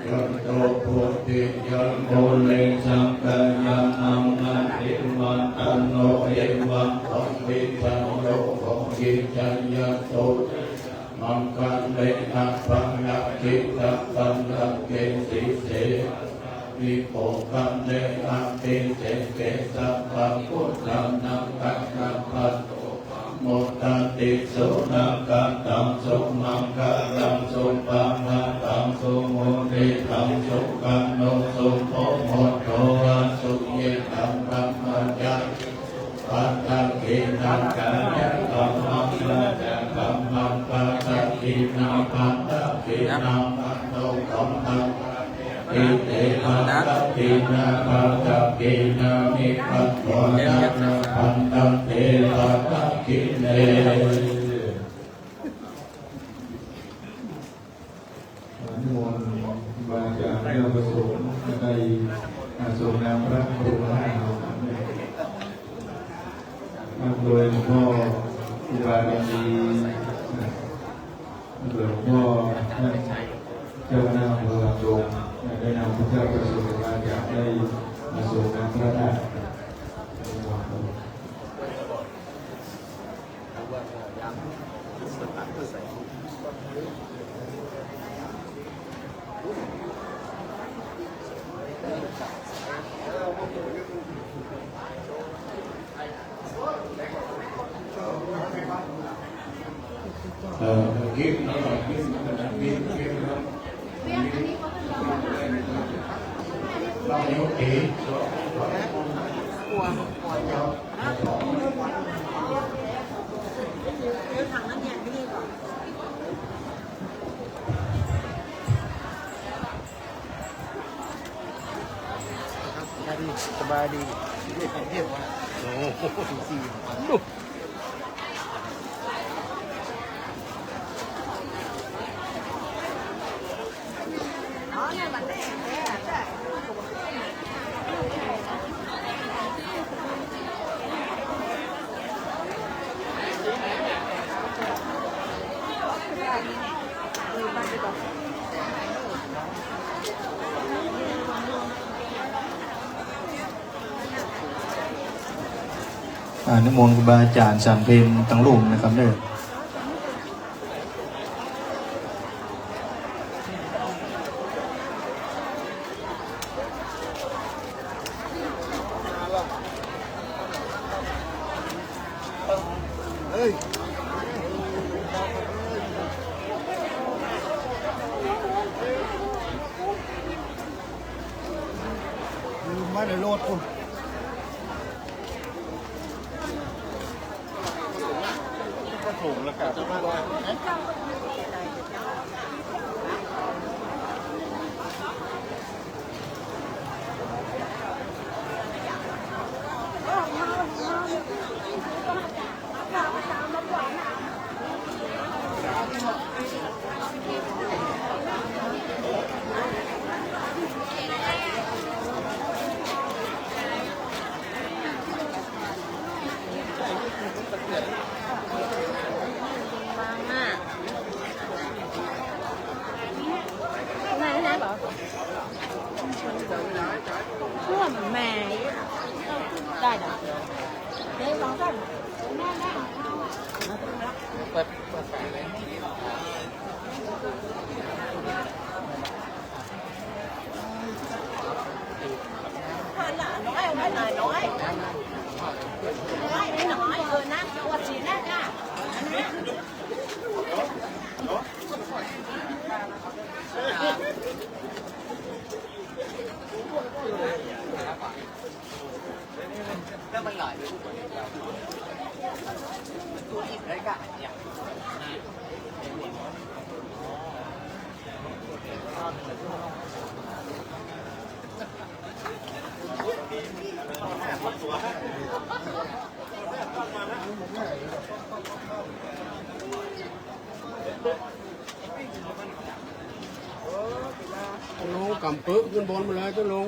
กัตโต โพธิยะ มูเล สักกายานัง นัตถิวัตโต เอวัง ตถาคตโต โพธิยะ โสติ มังคะเล อะภะยัคขิตะ ปัณฑะเก สีเส นิโภคะเล อะภิเสกเก สัพพะพุทธานัง อะระหะโต สัมมาสัมพุทธัสสะ สุนาคาตัง สุมังคลัง สุปะพาตัง สุหุติตัง สุขันโต สุโภมะโต อะสุยิตัง บรหมะจารี ปัตตะกีนัง กายะกัมมัง วาจากัมมัง ปัตตะกีนัง ปัตตะกีนัง มโนกัมมัง อิเต ปัตตะกีนา ปัตตะกีนามิ ปัตโต นะนะ ปัตตัง เต ปัตตะกีเน นิมนต์ครูบาอาจารย์ เจ้าประสงค์ ได้ อ่า ส่งน้ำพระบรมธาตุ นำโดยหลวงพ่อครูบาดำดี โดยหลวงพ่อท่านเจ้าคณะอำเภอวังดง ได้นำพระเจ้าประสงค์ ครูบาอาจารย์ ได้มาส่งน้ำพระธาตุ เอ่อ คลิปนะ คลิปนะ คลิป คลิปนะ สบายดี สบายดี โอ้โห สี่ อ่า นิมนต์ครูบาอาจารย์ฉันเพลตังลุ่มนะครับเด้อ เฮ้ย ลืมไว้ในรถกู ก็ถุงละกัน อ่า ได้เหรอ เดี๋ยวลองก่อน เปิด เปิดฝาเลย น้อย น้อย น้อย น้อย น้อย เออ น้ำ เอาสีหน้าจ้า แล้วมันหลายไปทุกคน ตัวอีกได้กะเนี่ย ลุงกำปึ๊กขึ้นบนมาเลยเจ้าลุง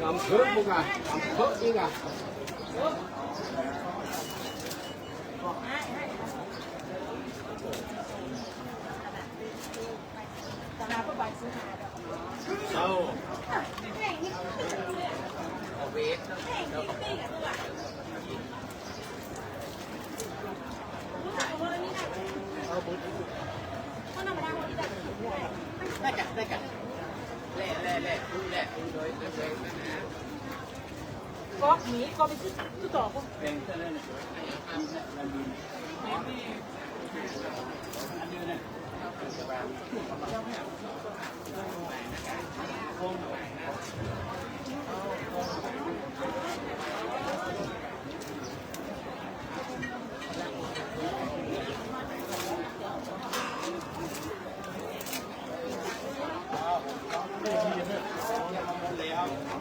กำปึ๊กมึงอะ กำปึ๊กอีกอะ เอา เอาเวท เอาบุญ ได้จ้ะ ได้จ้ะ แล่ แล่ แล่ แล่ ก๊อกหมีก็ไปซื้อ ซื้อต่อพวก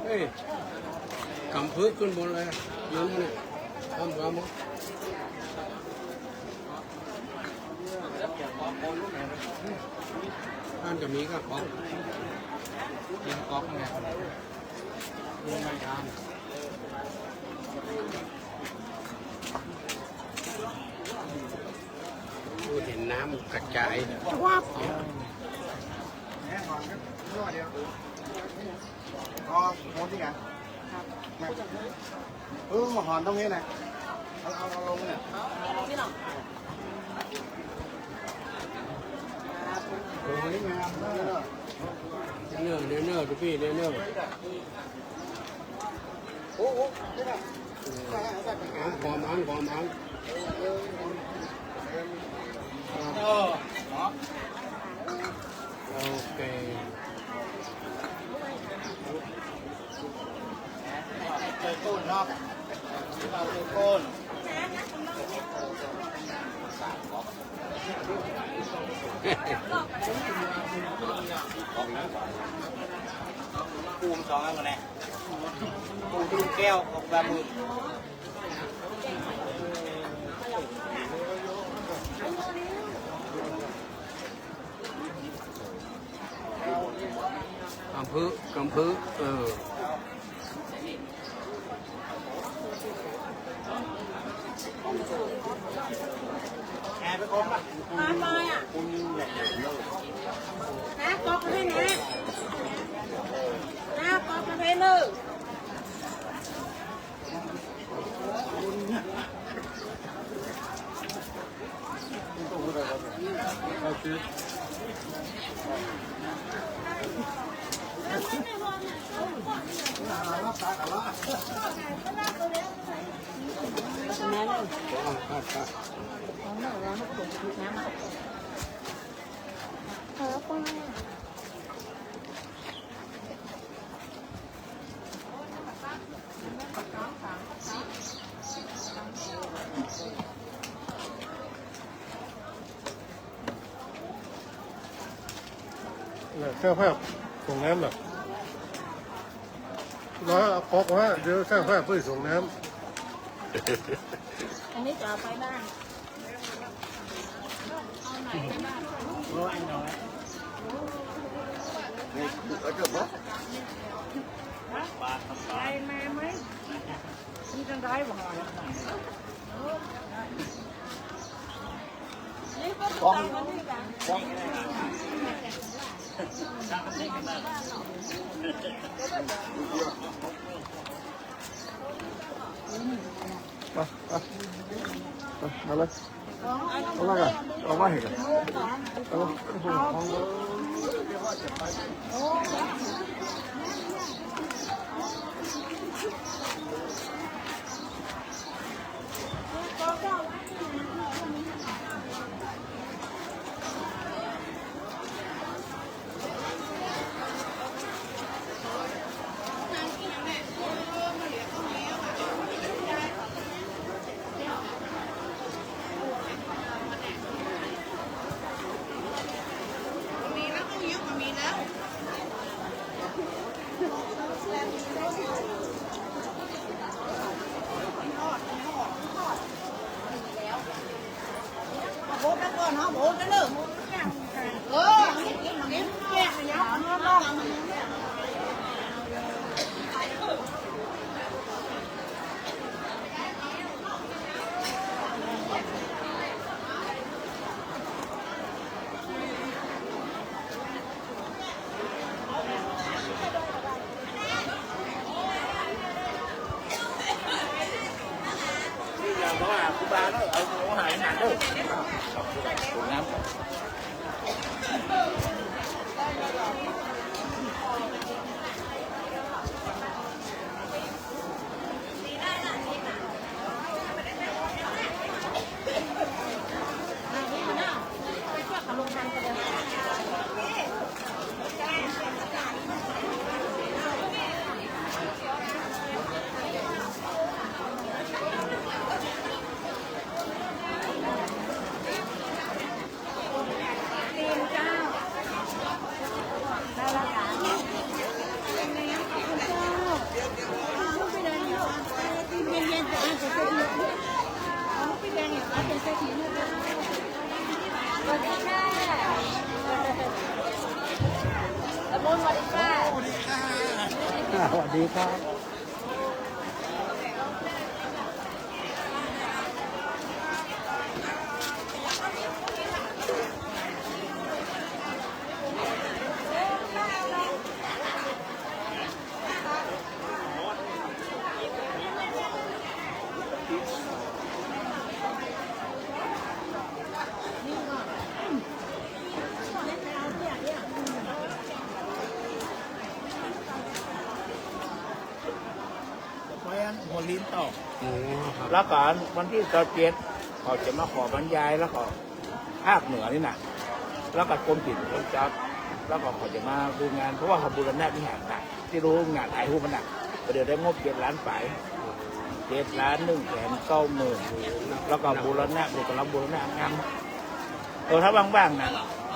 เอ้ย กำปึ๊กขึ้นบนเลย ยืนเนี่ย ทำความ อันจะมีก็ก๊อก เตรียมก๊อกไง เตรียมไม้อัน โอ้ เห็นน้ำกระจาย จวบ อ๋อ หมดนี่ไง เออ มาหอนตรงนี้นะ เอา เอา เอาลงเนี่ย โอ้ย งามมาก เนอ เนอ เนอ ดูพี่ เนอ เนอ โอ้โห อัง ความอัง ความอัง เออ เนาะ โอเค เจอต้นเนาะ เจอต้น ปูมสองอันก่อนแน่ ปูมแก้วกับปลาหมึก กำปึ๊ก กำปึ๊ก เออ แอบไปก่อนปะ น้ำลายอ่ะ น้ำก๊อกมาให้นะ น้ำก๊อกมาให้เลย เ น่ะ ช่างภาพส่งน้ำน่ะ แล้วเอาก๊อกมา เดี๋ยวช่างภาพไปส่งน้ำ อันนี้จะเอาไปบ้าน เอาไหนไปบ้าน ไปมาไหม มีตังได้บ่ ไป ไป ไป มาเลย เอาละกัน เอาไว้ให้กัน เอาละ สวัสดีครับ เพราะฉะนั้นหัวหินต่อ อ๋อ ครับ แล้วก็วันตี้ซาวเจ็ด เขาจะมาขอบรรยาย แล้วก็ภาคเหนือนี่นะ แล้วก็กรมศิลป์กรมทรัพย์ แล้วก็เขาจะมาดูงาน เพราะว่าเขาบูรณะวิหารนะ ตี้ฮู้งานถ่ายรูปมันนะ ก็เดี๋ยวได้งบเจ็ดล้านปลาย เจ็ดล้านหนึ่งแสนเก้าหมื่น แล้วก็บูรณะ เดี๋ยวกำลังบูรณะงาน เออ ถ้าว่างๆ นะ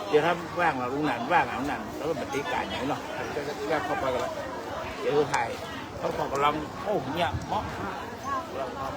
เดี๋ยวถ้าว่าง ลุงหนานว่าง ลุงหนาน แล้วก็ปฏิการอย่างนี้เนาะ ก็เข้าไปกันละ เดี๋ยวถ่าย เขาก็กำลัง โอ้ เนี่ย เหมาะ กำลังทำ